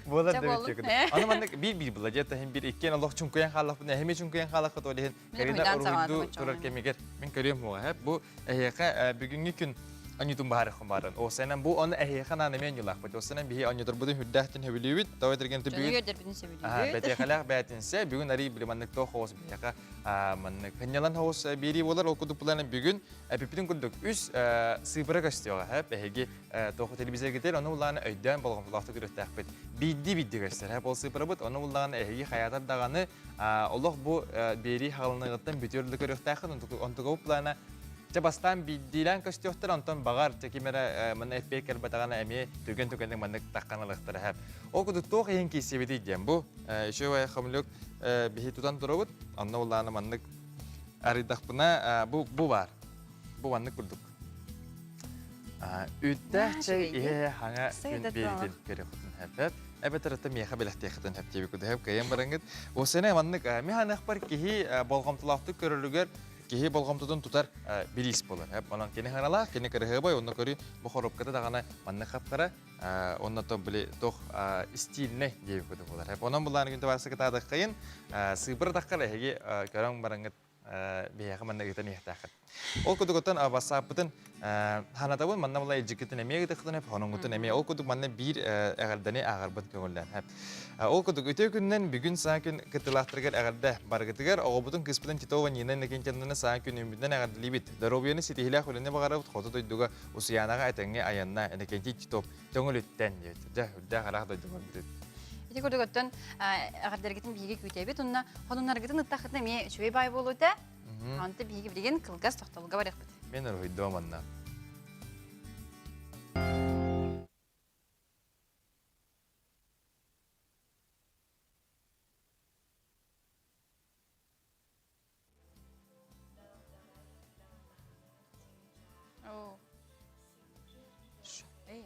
Speaker 2: Буолар да бит Аны маннык биир-биир була дьэ таһын биир иккен олох чуҥкуйан хааллахпына эһими чуҥкуйан хааллаххыт ол иһин Карина уруһуйдуу турар кэмигэр мин көрүөм буола. Хэп, бу эһиэхэ бүгүҥҥү күн аньутун баһарыххын бааран. Осенен бу оны эһиэхэ наан эмиэ аньулаахпыт. Осенен биһи аньутурбутун хүрдээхтин хөбүлүүбүт. Тоҕо этэрген
Speaker 1: бүгүн үөрдэрбитин сөбүлүүбүт.
Speaker 2: Бэтиэхэлээх бээтинсэ бүгүн арий били маннык тоох хоҕус биһиэхэ маннык хынньалан хоҕус биэрии буолар. Ол курдук булан бүгүн эпиппитин курдук үс сыыпыра көстүөҕэ. Хэп эһиги тоох телевизоргытыр ону булааны өйдөөн болҕомтолоохтук көрүөхтээхпит. Биирдии-биирдии көстөр. Хэп ол сыыпырабыт ону буллаҕына эһиги хайаатар даҕаны олох бу биэрии хаҕылыныгыттан бүтүөр да көрүөхтээххин онтугабыт плана Чэ бастаан биирдиилээн көстүөхтэр, онтон баҕар чэ ким эрэ манна эппиэт кэлбэтэҕинэ эмиэ түргэн түгэнник маннык таххан ылыахтара һэ. Ол курдук туох иһин киирсибитий диэн бу үчүгэй хомлюк биһи тутан турабыт, онно улаана маннык арыйдахпына бу бу баар. Бу маннык курдук. Үүттээх чэй иһэ хаҥа күн биэритин көрөхүтүн хэпэп. Эбэтэр ата миэхэ бэлэхтиэххитин хэп диэбит кудаһып кыайан бараҥыт. Осене маннык механыахпар киһи болҕомтолоохтук көрөрүгэр киһи болҕомтотун тутар бириис буолар. Онон кини ханалаах, кини кырыһыабай, онно көрүү бу хоруопката даҕаны маннык хапкара, онно то били туох стильнэй диэбит буолар. Онон булааны күн табаарысы кытаадаххайын, сыыбыр таххар эһиги көрөн бараҥыт биһиэхэ манна ыытан иһэхтээххит. Ол курдук вассааппытын ханатабын, манна була илдьиккитин эмиэ ыытыаххытын эп, хоноҥҥутун эмиэ. Ол курдук манна биир эҕэрдэни ааҕарбын көҥүллээн. Ол курдук үтүө күнүнэн бүгүн саҥа күн кыттыылаахтарыгар эҕэрдэ барыгытыгар оҕобутун кыыспытын Титова Нина Иннокентьевнаны саҥа күн үүммүтүнэн эҕэрдэлиибит. Доруобуйаны ситиһиилээх үлэни баҕарабыт хоту дойдуга Усуйаанаҕа этэҥҥэ айанна Иннокентий Титов Төҥүлүттэн диэбит. Дьэ, үрдээх ыраах дойду барбыт.
Speaker 1: Ити курдук оттон эҕэрдэргитин биһиги күүтэбит уонна хонуннаргытын ыттаххытына эмиэ үчүгэй баай буолуо этэ. Онто биһиги билигин кылгас тохтобулга барыахпыт.
Speaker 2: Мен уруһуйдуом онно.
Speaker 1: Оо. Эй,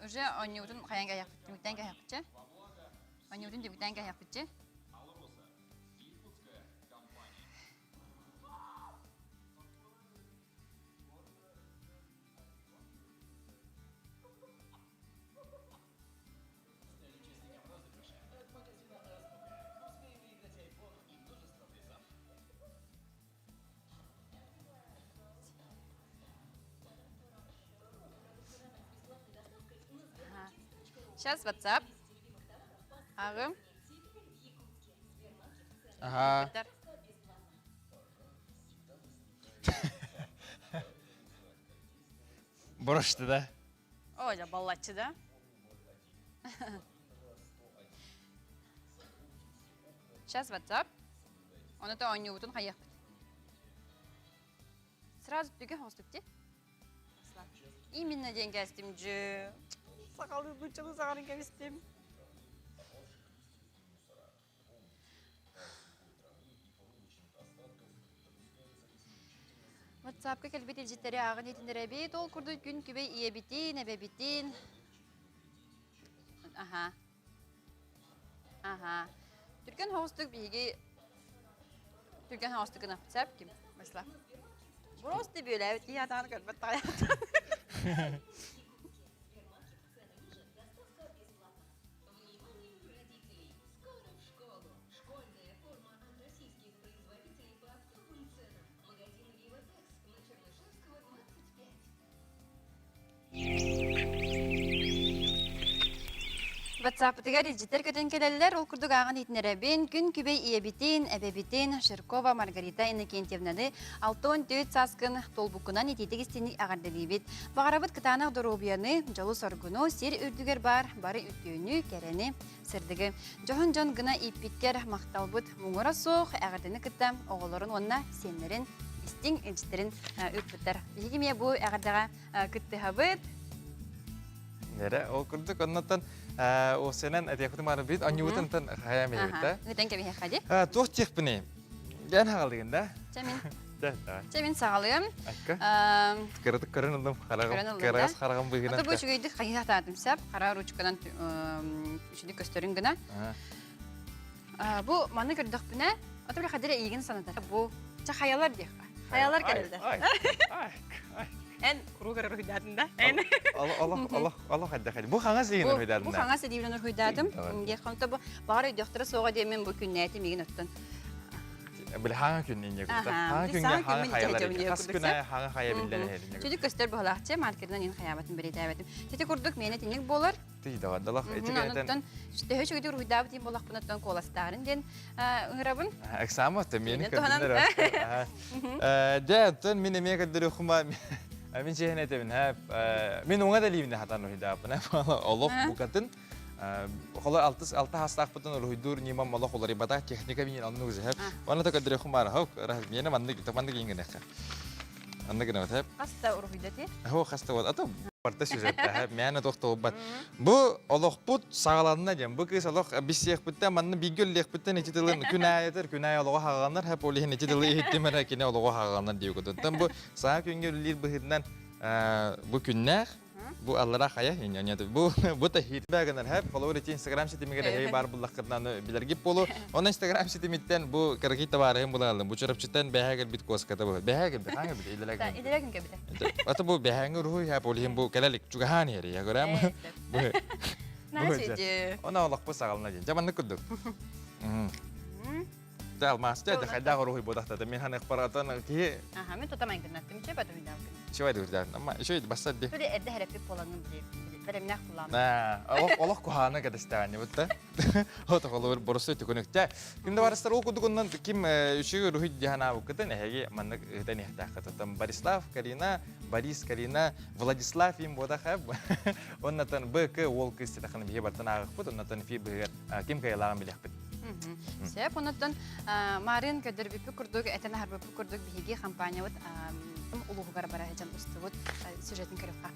Speaker 1: Уже оонньуубутун хайан кэһиэхпит, түмүктээн кэһиэхпитчэ. Оонньуубутун түмүктээн кэһиэхпитчэ. Сейчас WhatsApp. Ағым.
Speaker 2: Ага. Брошты да.
Speaker 1: О, дьэ, баллаччы да. Сейчас WhatsApp. Ону то оонньуубутун хайыахпыт. Сразу түгэ хостук ти. Именно диэн кээстим дьы. Сахалыы нууччалыы саҕарын кэбистим. WhatsApp-ка кэлбит илдьиттэри ааҕан иһитиннэрэбит. Ол курдук күн күбэй ийэбитин, эбэбитин. Аха. Аха. Түргэн соҕустук биһиги түргэн соҕустук гына сөп ким? Вячеслав. Просто бүөлээбит киһи атаҕын көрбөт таҕайааттан. WhatsApp-ытыгар илдьиттэр көтөн кэлэллэр. Ол курдук ааҕан иһитиннэрэбин. Күн күбэй ийэбитин, эбэбитин Ширкова Маргарита Иннокентьевнаны 64 сааскын туолбуккунан итиитик истиҥник эҕэрдэлиибит. Баҕарабыт кытаанах доруобуйаны, дьолу-соргуну, сир үрдүгэр баар бары үтүөнү, кэрэни, сырдыгы. Дьоһун дьон гына ииппиккэр махталбыт муҥура суох, эҕэрдэни кытта оҕолорун уонна сиэннэрин истиҥ илдьиттэрин ыыппыттар. Биһиги эмиэ бу эҕэрдэҕэ кыттыһабыт.
Speaker 2: Нэрэ, ол курдук оннотон осенен этиэхпитин баары бит анньубутунтан хайаан бэйэбит
Speaker 1: Ыытан кэбиһиэххэ дии.
Speaker 2: Туох диэхпиний? Дьэн хаҕалыгын да?
Speaker 1: Чэ мин. Чэ мин саҕалыам.
Speaker 2: Акка. Кыратык көрөн ыллым хараҕым. Кырас хараҕым быһыынан.
Speaker 1: Ото бу үчүгэйдик хайыһа сап. Хара ручканан үчүгэй көстөрүн гына. Бу маны көрдөхпүнэ, ото били хадыра иигин санатар. Бу чэ хайалар диэххэ. Хайалар кэлэллэр. Эн куруук эрэ уруһуйдаатын да? Эн.
Speaker 2: Олох олох олох хайдах Бу хаҥас илиинэн уруһуйдаатым
Speaker 1: Бу хаҥас илиибинэн уруһуйдаатым. Диэххэ онто бу баҕар өйдөхтөрө суоҕа диэммин бу күннээтим игин оттон.
Speaker 2: Били хаҥа күн инньэ курдук. Хаҥа күҥҥэ хаҥа хайалар. Хас күн аайы хаҥа хайа биллэн эһэрин.
Speaker 1: Чүдүк көстөр быһалаахчы маркерынан ин хайаабатын бэлиэтээбэтим. Сити курдук миэнэ тинник буолар.
Speaker 2: Тыйдаҕардалах ити
Speaker 1: Онуттан төһө үчүгэйдик уруһуйдаабыт диэн буоллахпына куоластаарын диэн ыҥырабын.
Speaker 2: Эксаамы оттон миэни көрдүннэр. Дьэ, оттон мин эмиэ көрдөрүөххүм мин чиэһин этэбин мин уҥа да илиибинэ хатан уруһуйдаабын олох букатын холо алтыс алта хастаахпытын уруһуйдуур ньымам олох уларыйбатах техника мин оннук уже Онно та көрдөрүөххүм баара хоп миэнэ маннык маннык иҥгинэххэ Анна гынабыт хэп.
Speaker 1: Хаста уруһуйдати?
Speaker 2: Хо хаста вот. Ато барта сюжетта хэп. Мээнэ туох туолбат. Бу олохпут саҕаланна диэн. Бу кыыс олох биссиэхпиттэн манна бииргэ үллиэхпиттэн ити тылын күн аайытар күн аайы олоҕу хаҕаланар хэп ол иһин ити тылы иһиттим эрэ кини олоҕу хаҕаланар диир кутуттан бу саҥа күҥҥэ үлэлиир быһыытынан бу күннээх Бу аллара хайа инньэ бу бу таһиирбэ гынар хэп холобур ити Инстаграм ситимигэр эһиги баар буллаххытына аны билэргит буолуо. Онон Инстаграм ситимиттэн бу кыракый табаарыһым булаалым. Бу Чурапчыттан бэһээ кэлбит куоската бу. Бэһээ кэлбит, хаҥа кэлбит, илэлэ
Speaker 1: кэлбит. Илэлэ күн кэлбитэ.
Speaker 2: Ата бу бэһээҥи уруһуй хэп ол иһин бу кэлэлик чугаһаан иһэр я көрөм. Бу
Speaker 1: Наһаа
Speaker 2: Она олохпут саҕалана диэн. Дьэ маннык курдук. Дьэ алмаас дьэ хайдаах уруһуй буотахтата мин ханыахпар киһи
Speaker 1: Аха, мен тута майгыннаттым, чөй бат уйдаабын.
Speaker 2: Чөй дуурдаан. Ама үчүгэй бассар ди.
Speaker 1: Туди эрдэ хэреппит буолаҥын бэлэмнээх булаам.
Speaker 2: Олох олох куһаана кэтэстэҕин бутта. Ото холобур боростой түкүнүктэ. Күндэ барыстар ол курдугунан ким үчүгэй уруһуй диһан аабыккытын эһиги маннык ыытан иһтэххытыттан Борислав, Карина, Борис, Карина, Владислав им буотаха. Оннатан БК уол кыыс тетахын биһи бартан ааҕыппыт, оннатан фи быһыгар ким кыайылааҕын билиэхпит.
Speaker 1: Сөп, онуттан Марын көрдөрбүппүт курдук, этэн аһарбыппыт курдук биһиги компаниябыт улууһугар бара сылдьан устубут сюжетин көрүөххэ.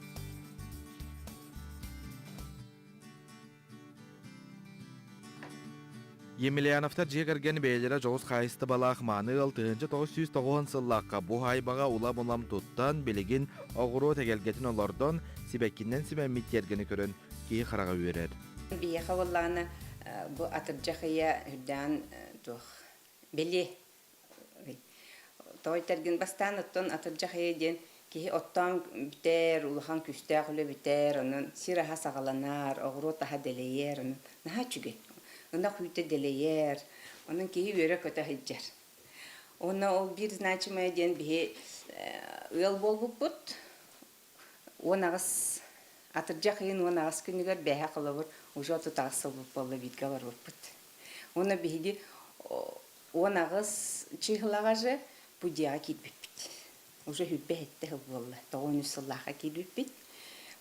Speaker 5: Емельяновтар дьиэ кэргэн бэйэлэрэ дьоҕус хаһаайыстыбалаах мааны ыал 1990 сыллаахха бу уһаайбаҕа улам-улам туттан, билигин оҕуруот эгэлгэтин олордон, сибэккинэн симэммит тиэргэни көрөн киһи хараҕа үөрэр.
Speaker 10: Биһиэхэ буоллаҕына бу атырдьах ыйа үрдээн туох били Тоҕой тэргин бастаан оттон атырдьах ыйа диэн киһи оттоон бүтэр, улахан күүстээх үлэ бүтэр, онон сир аһа саҕаланар, оҕуруот аһа дэлэйэр, онон наһаа үчүгэй. Ынах үүтэ дэлэйэр, онон киһи үөрэ-көтө сылдьар. Уонна ол биир значимое диэн биһи ыал буолбуппут. 18 атырдьах ыйын 18 күнүгэр бээһэ холобур уже 38 сылбыт буолла бииргэ олорбуппут. Уонна биһиги 18 чыһылаҕа же бу дьиэҕэ киирбиппит. Уже сүүрбэ сэттэ сыл буолла. 93 сыллаахха киирбиппит.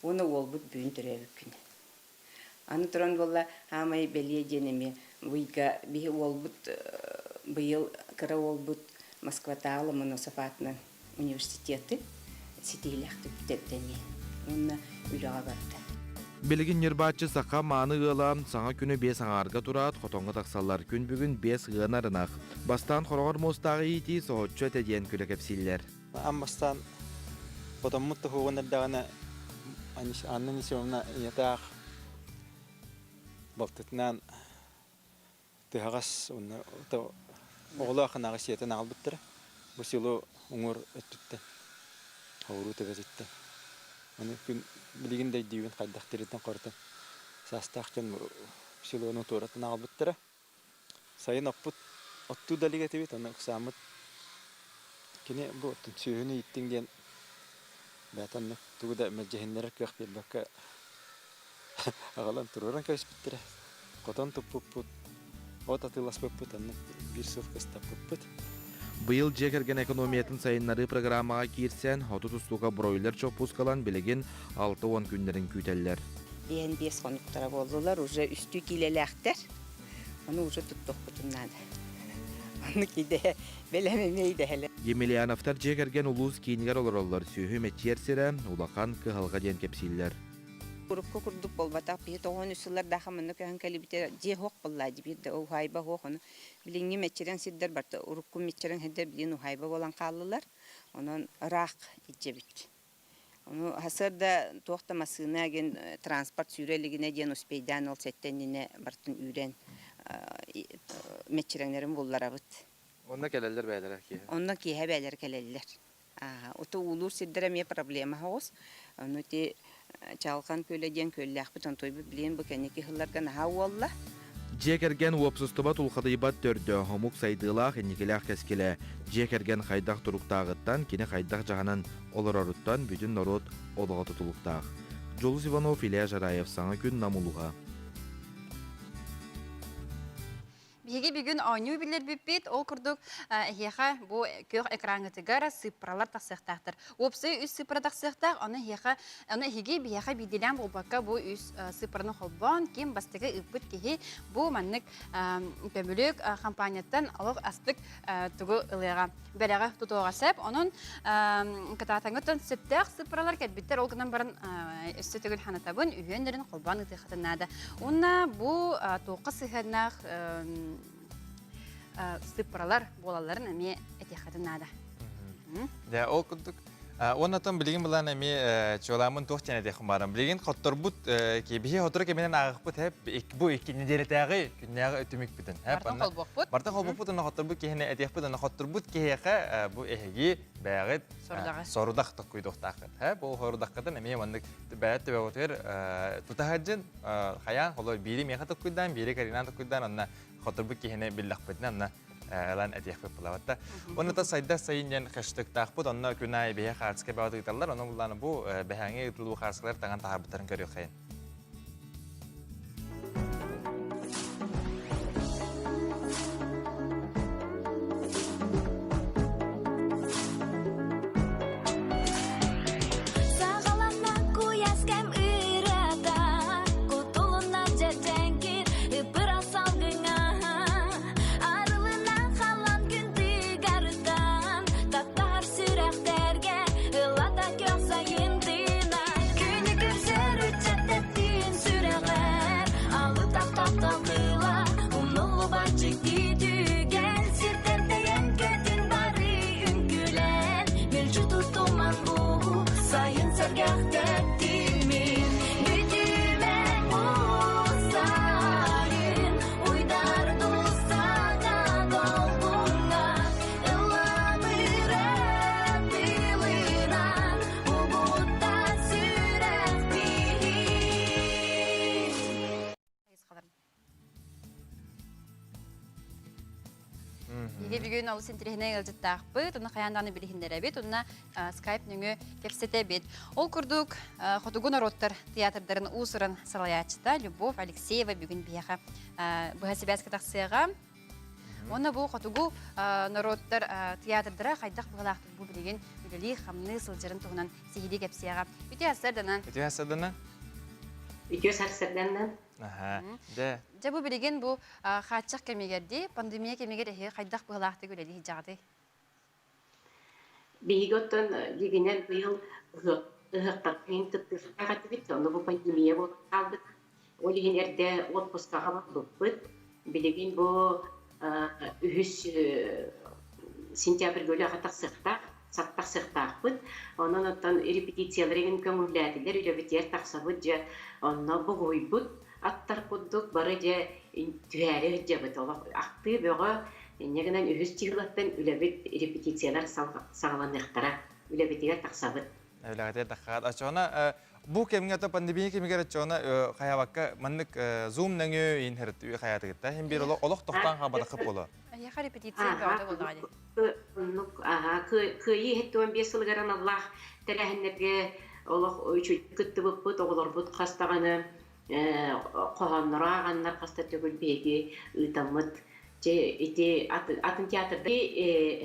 Speaker 10: Уонна уолбут бүгүн төрөөбүт күнэ. Аны туран буолла хаамай бэлиэ диэн эмиэ быйга биһи уолбут быйыл кыра уолбут Москватааҕы Ломоносов аатынан университеты ситиһилээхтик бүтэрдэ эмиэ. Уонна үлэҕэ барда.
Speaker 5: Билигин ньырбааччы саха мааны ыала саҥа күнү биэс аҥаарга тураат, хотоҥҥо тахсаллар. Күн бүгүн биэс ыанар ынах. Бастаан хороҕор муостааҕы иитии соһуччу этэ диэн күлэ кэпсииллэр.
Speaker 11: Аан бастаан хотоммут тоһуоҕун эрдэҕинэ Анна Анисимовна ийэтаах балтытынаан тыһаҕас уонна оҕолоох ынаҕы сиэтэн аҕалбыттара. Бу село уҥуор өттүттэн, оҕуруо төбөтүттэн. Аны күн билигин да өйдүүбүн хайдах тиритэн-хорутан саастаах дьон селону туоратан аҕалбыттара. Сайын оппут оттуу да илик этибит, ону ыксааммыт кини бу сүөһүнү ииттиҥ диэн бэйэтэ оннук тугу да мэлдьэһиннэрэр кыах биэрбэккэ аҕалан туруоран кэбиспиттэрэ. Хотон туппуппут, от атыыласпыппыт, оннук биир сыл кыстаппыппыт.
Speaker 5: Быйыл дьиэ кэргэн экономиятын сайыннарыы программаҕа киирсэн, 30 устуука бройлер чоппуускалан билигин 60 күннэрин күүтэллэр.
Speaker 10: Биэһин биэс хонуктара буоллулар, уже үстүү киилэлээхтэр. Ону уже туттуохпутун наада. Оннук идэ бэлэм эмиэ идэһэлэр.
Speaker 5: Емельяновтар дьиэ кэргэн улуус киинигэр олороллор, сүөһү мэччийэр сирэ улахан кыһалҕа диэн кэпсииллэр.
Speaker 10: Урукку курдук буолбатах, биһи тоҕуон үс сыллардаах манна көһөн кэлибитэ дьиэ суох буолла биир да уһаайба суох ону билиҥҥи мэччирэҥ сирдэр барыта урукку мэччирэҥ сирдэр билигин уһаайба буолан хааллылар онон ыраах илдьэбит Ону сарсыарда туох да массыына диэн транспорт сүүрэ илигинэ диэн успейдаан ол сэттэ иннинэ барытын үүрэн мэччирэҥнэрин булларабыт.
Speaker 2: Онно кэлэллэр бэйэлэрэ киэһэ?
Speaker 10: Онно киэһэ бэйэлэрэ кэлэллэр. Ото уулуур сирдэрэ эмиэ проблема соҕус. Ону ити Чаалхан күөлэ диэн күөллээхпит, онтуйбут билигин бу кэнники сылларга наһаа уолла.
Speaker 5: Дьиэ кэргэн уопсастыба тулхадыйбат төрдө, омук сайдыылаах инникилээх кэскилэ. Дьиэ кэргэн хайдах туруктааҕыттан, кини хайдах дьаһанан олороруттан бүтүн норуот олоҕо тутулуктаах. Дьулус Иванов, Илья Жараев, Саҥа күн Нам улууһа.
Speaker 1: Биһиги бүгүн оонньуу биллэрбиппит. Ол курдук эһиэхэ бу күөх экраҥҥытыгар сыыппаралар тахсыахтаахтар. Уопсай үс сыыппара тахсыахтаах. Ону эһиэхэ, ону эһиги биһиэхэ биирдиилээн буолбакка бу үс сыыппараны холбоон ким бастакы ыыппыт киһи бу маннык көмүлүк хампаанньаттан олох астык тугу ылыаҕа бэлэҕи тутуоҕа сөп. Онон кытаатаҥҥыттан сөптөөх сыыппаралар кэлбиттэр. Ол гынан баран өссө төгүл ханатабын, үһүөннэрин холбоон ыытыаххытын наада. Уонна бу туохха сыһыаннаах сыыппаралар буолалларын эмиэ этиэххитин наада.
Speaker 2: Дьэ, ол курдук Уоннатан билигин былаан эмиэ чуолааммын туох диэн этиэххин баарым. Билигин хотторбут биһи хотору кэминэн ааҕыппыт хэп бу икки нэдиэлэтээҕи күннээҕи түмүкпүтүн.
Speaker 1: Бартан холбуохпут.
Speaker 2: Бартан холбуохпут уонна хотторбут киһини этиэхпит уонна хотторбут киһиэхэ бу эһиги бэйэҕит сорудах токкуйдуохтааххыт. Бу сорудаххытын эмиэ маннык бэйэт төбөҕүтүгэр тута сылдьын хайаан холо биири миэхэ токкуйдаан, биири Каринаан токкуйдаан онно хотторбут киһини биллэхпитинэ онно ылан этиэхпит булабатта. Уонна та сайда сайын диэн хэштегтаахпыт, онно күн аайы биһи хаартыска бөҕө ыыталлар, онон буллааны бу бэһээҥи ыытыллыбыт хаартыскалар таҥан таһаарбыттарын көрүөххэйин.
Speaker 12: Саҕаланна куйаас кэм ырыата, кутулунна дьэдьэҥкир, ыппыра салгыҥа. Арылына халан күн тыгарыттан, таптаһар сүрэхтэргэ ылата көх сайын тыына. Күнү көрсөр ыччат
Speaker 1: Биһиги бүгүн олус интэриэһинэй ыалдьыттаахпыт, онно хайаан даҕаны билиһиннэрэбит, уонна скайп нөҥүө кэпсэтэбит. Ол курдук, Хотугу норуоттар театрдарын уус-уран салайааччыта Любовь Алексеева бүгүн биһиэхэ быһа сибээскэ тахсыаҕа. Уонна бу хотугу норуоттар театрдара хайдах быһалаахтык бу билигин үлэлии-хамныы сылдьарын туһунан сиһилии кэпсиэҕэ. Үтүө сарсыарданан.
Speaker 2: Үтүө сарсыарданан.
Speaker 13: Үтүө сарсыарданан.
Speaker 2: Аха. Дьэ.
Speaker 1: Дьэ бу билигин бу хааччах кэмигэр дии, пандемия кэмигэр эһиги хайдах быһалаахтык үлэлии сылдьаҕытый?
Speaker 13: Биһиги оттон дьиҥинэн быйыл ыһыахтарбытын кыттыахтаах этибит, ону бу пандемия буолан хаалбыт. Ол иһин эрдэ отпускаҕа барбыппыт. Билигин бу үһүс сентябрьга үлэҕэ тахсыахтаах, тахсыахтаахпыт. Онон оттон репетициялар игин көҥүллээтилэр, үлэбитигэр тахсабыт, дьэ онно бугуһуйбут аттар курдук бары дьэ түһээри сылдьабыт. Олох ахтыы бөҕө, инньэ гынан үһүс чыһылаттан үлэбит репетициялар саҕаланыахтара, үлэбитигэр тахсабыт.
Speaker 2: Үлэҕитигэр таххаат. Оччоҕуна бу кэмҥэ то пандемия кэмигэр оччоҕуна хайаабакка маннык зум нөҥүө иин хайаатыгытта хин биир олох тохтоон хаалбатаххыт буолуо.
Speaker 1: Эйиэхэ репетиция бөҕөтө буоллаҕа дии.
Speaker 13: Оннук, аһа, Кыайыы 75 сылыгар аналлаах тэрээһиннэргэ олох үчүгэй кыттыбыппыт, оҕолорбут хас даҕаны хоһоонноро ааҕаннар хас да төгүл биһиги ыытаммыт. Дьэ, ити атын театрда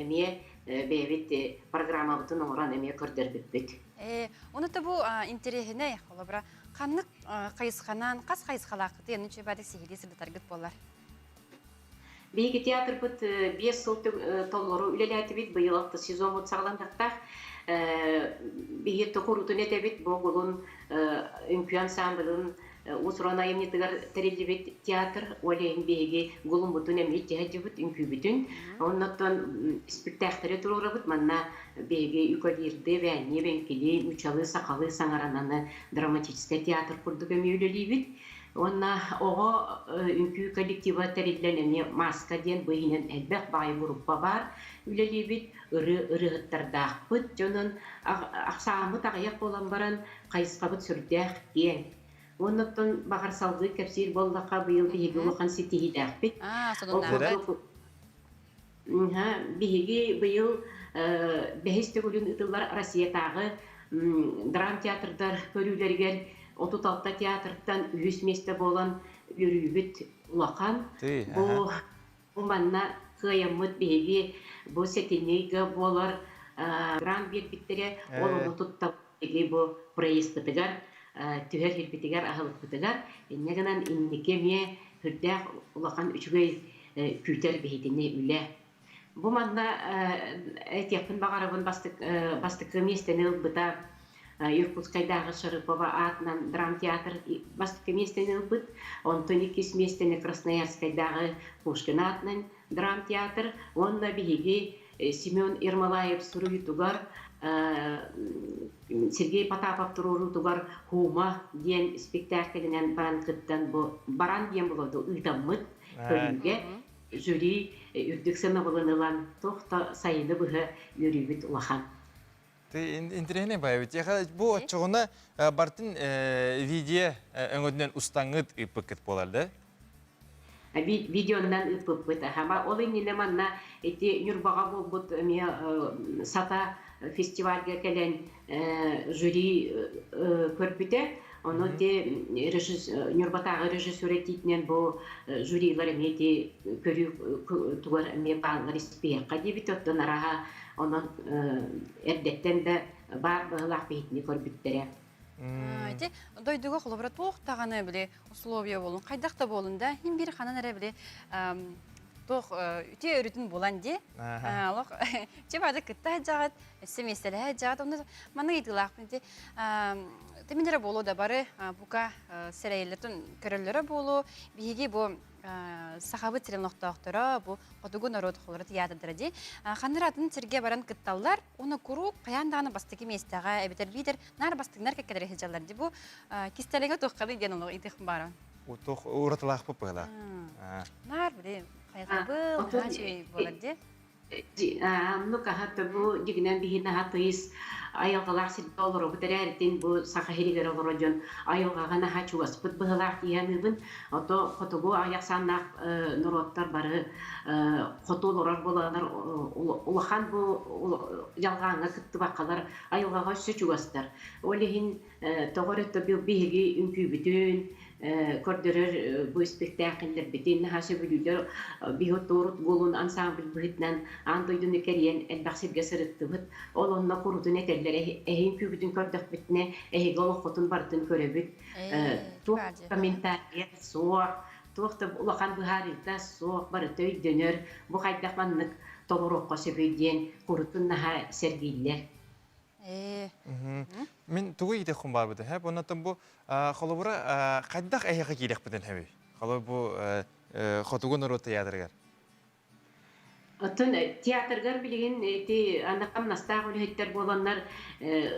Speaker 13: эмиэ бэйэбит программабытын оҥорон эмиэ көрдөрбүппүт.
Speaker 1: Ону бу интэриэһинэй, холобура, ханнык хайысханан, хас хайысхалааххытый, аны үчүгэй сиһилии сырдатаргыт буолар?
Speaker 13: Биһиги театрбыт 5 сыл толору үлэлээтибит, быйыл алта сезоммут саҕаланыахтаах. Биһиги токурутун этэбит, бу Гулун үҥкүү ансаамбылын уус-уран айымньытыгар тэриллибит театр, ол иһин биһиги Гулуммутун эмиэ тиһэдьибит үҥкүүбүтүн. Оннуттан испиктээхтэри туруорабыт, манна биһиги юкагирдыы, бээннии, бэҥкилии, нууччалыы, сахалыы саҥарананы драматическай театр курдук эмиэ үлэлиибит. Уонна оҕо үҥкүү коллектива тэриллэн эмиэ Маска диэн бу иһинэн элбэх баҕайы группа баар үлэлиибит, ырыа ырыаһыттардаахпыт дьонун ахсааммыт аҕыйах буолан баран хайысхабыт сүрдээх киэҥ. Уонна оттон баҕар салгыы кэпсиир буоллахха быйыл биһиги улахан ситиһиилээхпит. Ол курдук биһиги быйыл бэһис төгүлүн ыытыллар Россиятааҕы драмтеатрдар көрүүлэригэр 36 театртан үһүс миэстэ буолан үөрүүбүт улахан. Бу бу манна кыайаммыт биһиги бу сэтинньигэ буолар грант биэрбиттэрэ, ол ону тутта биһиги бу проездпытыгар түһэр сирбитигэр аһылыкпытыгар инньэ гынан инники эмиэ сүрдээх улахан үчүгэй күүтэр биһитини үлэ. Бу манна этиэхпин баҕарабын бастакы миэстэни ылбыта Иркутскайдааҕы Шарыпова аатынан драмтеатр бастакы миэстэни ылбыт, онтон иккис миэстэни Красноярскайдааҕы Пушкин аатынан драмтеатр уонна биһиги Семен Ермолаев суруйуутугар Сергей Потапов туруоруутугар Хума диэн спектаклинэн баран кыттан бу баран диэн болоду ыытаммыт көрүүгэ жюри үрдүк сыанабылын ылан туох да сайыны быһа үөрүүбүт улахан.
Speaker 2: Интэриэһинэй баайбыт. Бу оччоҕуна бартын видео өҥөтүнэн устаҥҥыт ыыппыккыт буолар да?
Speaker 13: Видеоннан ыыппыппыт. Аха, ол иннинэ манна ити Ньурбаҕа буолбут эмиэ Сата фестивальга кэлэн жюри көрбүтэ. Ону ити Ньурбатааҕы режиссер этиитинэн бу жюрилар эмиэ ити көрүү тугар эмиэ бааллар испиэххэ диэбит. Оттон араһа онон эрдэттэн да баар быһылаах биһитини көрбүттэрэ.
Speaker 1: Ити дойдуга холобура туох даҕаны били условия буолун, хайдах да буолун да, иһин биир ханан эрэ били туох үтүө өрүтүн булан дии. Олох чи баада кытта сылдьаҕыт, өссө миэстэлэһэ сылдьаҕыт. Онно маннык ыйытыылаахпын ити тимин эрэ буолуо да бары бука сэрэйэллэртэн көрөллөрө буолуо. Биһиги бу сахабыт сирин олохтоохторо бу хотугу норуот холоро театрдара дии. Ханна эрэ атын сиргэ баран кытталлар, уонна куруук хайаан даҕаны бастакы миэстэҕэ эбэтэр биитэр наар бастыҥнар кэккэлэри сылдьаллар дии. Бу кистэлэҥэ туохханый диэн олох ыйытыах баара.
Speaker 2: Туох уратылаахпыт быһыылаах.
Speaker 1: Наар били хайҕабыл, наһаа үчүгэй буолар дии.
Speaker 13: Оннук аһата бу дьигинэн биһин аһа тыйыс айылҕалаах сиргэ олоробут эрээритин бу саха сиригэр олоро дьон айылҕаҕа наһаа чугаспыт быһылаах дии саныыбын. Ото хотугу аҕыйах норуоттар бары хоту олорор буоланнар улахан бу дьалҕааҥҥа кыттыбаккалар айылҕаҕа өссө чугастар. Ол иһин тоҕо эрэ биһиги үҥкүүбүтүн көрдөрөр бу испиктээкиллэрбитин наһаа сөбүлүүллэр. Биһи туорут буолун ансамбль быһыытынан аан дойдуну кэрийэн элбэх сиргэ сырыттыбыт. Ол онно курутун этэллэр эһиин күүбүтүн көрдөхпүтүнэ эһиги олоххутун барытын көрөбүт. Туох комментарийа суох, туох да улахан быһаарыыта суох, барыта өйдөнөр. Бу хайдах маннык толоруохха сөбүй диэн курутун наһаа сэргииллэр.
Speaker 2: Мин тугу иитиэххин баарбыта һэ оннотон бу холобура хайдах эһиэхэ киириэхпитин һэбий холобур бу хотугу норуот театрыгар.
Speaker 13: Оттон театргар билигин ити аны хамнастаах үлэһиттэр буоланнар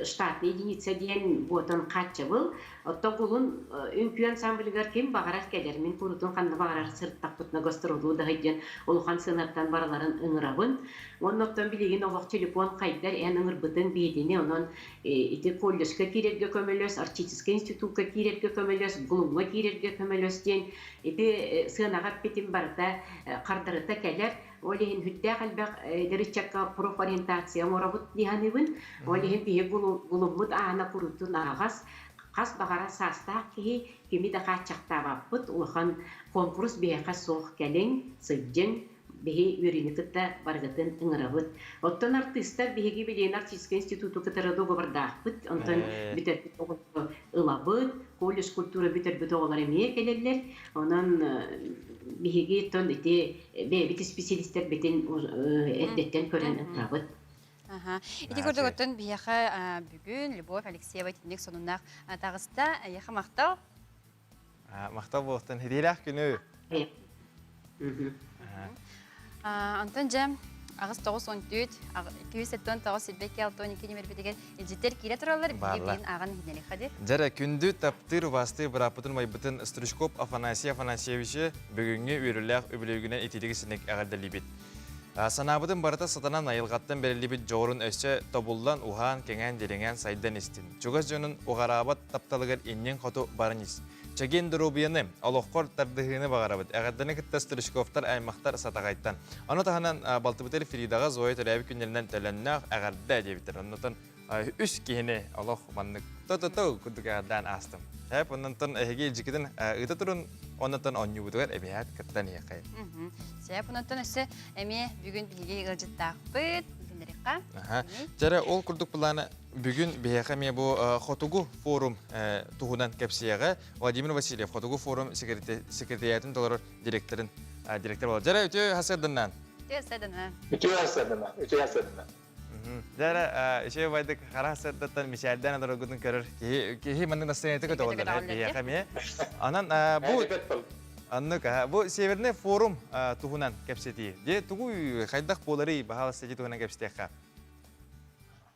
Speaker 13: штатный единица диэн буотан хааччабыл. Оттон кулун үҥкүү ансамблыгар ким баҕарар кэлэр. Мин курутун ханна баҕарар сырыттахпытына гастролуу да диэн улахан сыанаттан барыларын ыҥырабын. Уонна оттон билигин олох телефон хайдар эн ыҥырбытыҥ биһигини онон ити колледжка киирэргэ көмөлөс, Арктическай институкка киирэргэ көмөлөс, ГЛУМҥа киирэргэ көмөлөс диэн ити сыанаҕа эппитим барыта хардарыта кэлэр. Ол иһин сүрдээх элбэх эдэр ыччакка профориентация оҥоробут дии саныыбын. Ол иһин биһи булуммут аана курутун аһаҕас, хас баҕарар саастаах киһи кими да хааччахтаабаппыт. Улахан конкурс биһиэхэ суох кэлиҥ, сылдьыҥ, биһи үөрүүнү кытта барыгытын ыҥырабыт. Оттон артыыстар биһиги билигин артистическай институту кытары договордаахпыт. Онтон бүтэрбит оҕолору ылабыт. Колледж культура бүтэрбит оҕолор эмиэ кэлэллэр. Онон биһиги тон ити бэйэбит исписэлиистэрбитин эрдэттэн көрөн ылабыт.
Speaker 1: Ити курдук оттон биһиэхэ бүгүн Любовь Алексеева итинник сонуннаах таҕыста. Эйиэхэ махтал.
Speaker 2: Махтал буолуохтан хитиилээх күнү.
Speaker 1: Онтон дьэ аҕыс тоҕус он түөрт 279 силбэкки 62 нөмербитигэр илдьиттэр киирэ тураллар биһиги ааҕан иһиннэриэххэ ди.
Speaker 2: Дьэрэ күндү таптыыр убаастыыр бырааппытын убайбытын Стручков Афанасий Афанасьевичы бүгүҥҥү үөрүүлээх үбүлүөйгүнэн итиитик синик эҕэрдэлиибит. Санаабытын барыта сатанан айылҕаттан бэриллибит дьоҕурун өссө тобуллан, уһаан, кэҥээн, дириҥээн сайдан истин. Чугас дьонун уҕараабат тапталыгар иннин хоту баран ис. Чэгиэн доруобуйаны, олоххор тардыһыыны баҕарабыт. Эҕэрдэни кытта Стручковтар аймахтар Сатаҕайтан. Ону таһынан балтыбытыгар Фридаҕа Зоя төрөөбүт күннэринэн төлөннөөх эҕэрдэ диэбиттэр. Оннотон үс киһини олох маннык то-то-то курдук эҕэрдээн аастым. Эп оннонтон эһиги илдьикитин ыыта турун, оннотон оонньуубутугар эбиһээт кыттан иһиэххэй.
Speaker 1: Сөп, оннотон өссө эмиэ бүгүн биһиги ыалдьыттаахпыт. Билиннэриэххэ.
Speaker 2: Дьэрэ, ол курдук былаана бүгүн биһиэхэ эмиэ бу Хотугу форум туһунан кэпсиэҕэ. Владимир Васильев Хотугу форум секретариатын толорор директорын директор буолар. Дьэрэ, үтүө хасырданнаан.
Speaker 1: Үтүө хасырданнаан.
Speaker 14: Үтүө хасырданнаан. Үтүө хасырданнаан.
Speaker 2: Дьэрэ, үчүгэй байдык хара сырдаттан мичээрдээн олороргутун көрөр киһи киһи маннык настроениета көтөҕөллөр биһиэхэ эмиэ. Анан бу Аннык, бу Северный форум туһунан кэпсэтии. Дьэ, тугу хайдах буоларый, баһаалыста ити туһунан кэпсэтиэххэ.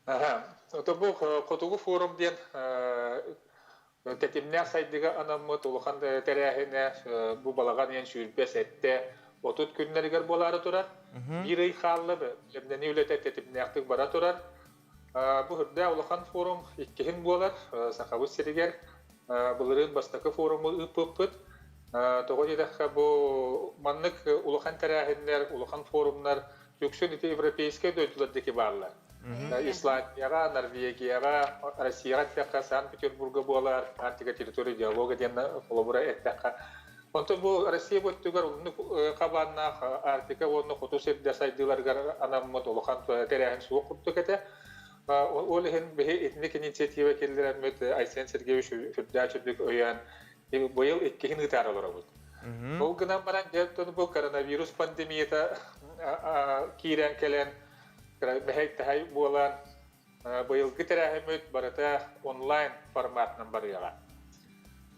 Speaker 14: Аха. Ото бу Хотугу форум диэн тэтимнээх сайдыыга анаммыт улахан тэрээһинэ бу балаҕан ыйын 27 30 күннэригэр буолаары турар. Биир ый хаалла, бэлэмнэнии үлэтэ тэтимнээхтик бара турар. Бу үрдээх улахан форум иккиһин буолар Сахабыт сиригэр. Былырыын бастакы форуму ыыппыппыт. Тоҕо диэтэххэ, бу маннык улахан тэрээһиннэр, улахан форумнар үксүн ити европейскай дойдулар диэки бааллар. Исландияҕа, Норвегияҕа, Россияҕа эттэххэ, Санкт-Петербурга буолар, Арктика территория диалога диэн холобура эттэххэ. Онтон бу Россия бу өттүгэр оннук хабааннаах Арктика уонна хоту сирдэр сайдыыларыгар анаммыт улахан тэрээһин суох курдук этэ. Ол иһин биһи итинник инициатива киллэрэммит Айсен Сергеевич үрдээх үрдүк өйөөн быйыл иккиһин ыытаары олоробут. Ол гынан баран дьэ бу коронавирус пандемията киирэн кэлэн мэһэй-тэһэй буолан быйылгы тэрээһиммит барыта онлайн форматынан барыаҕа.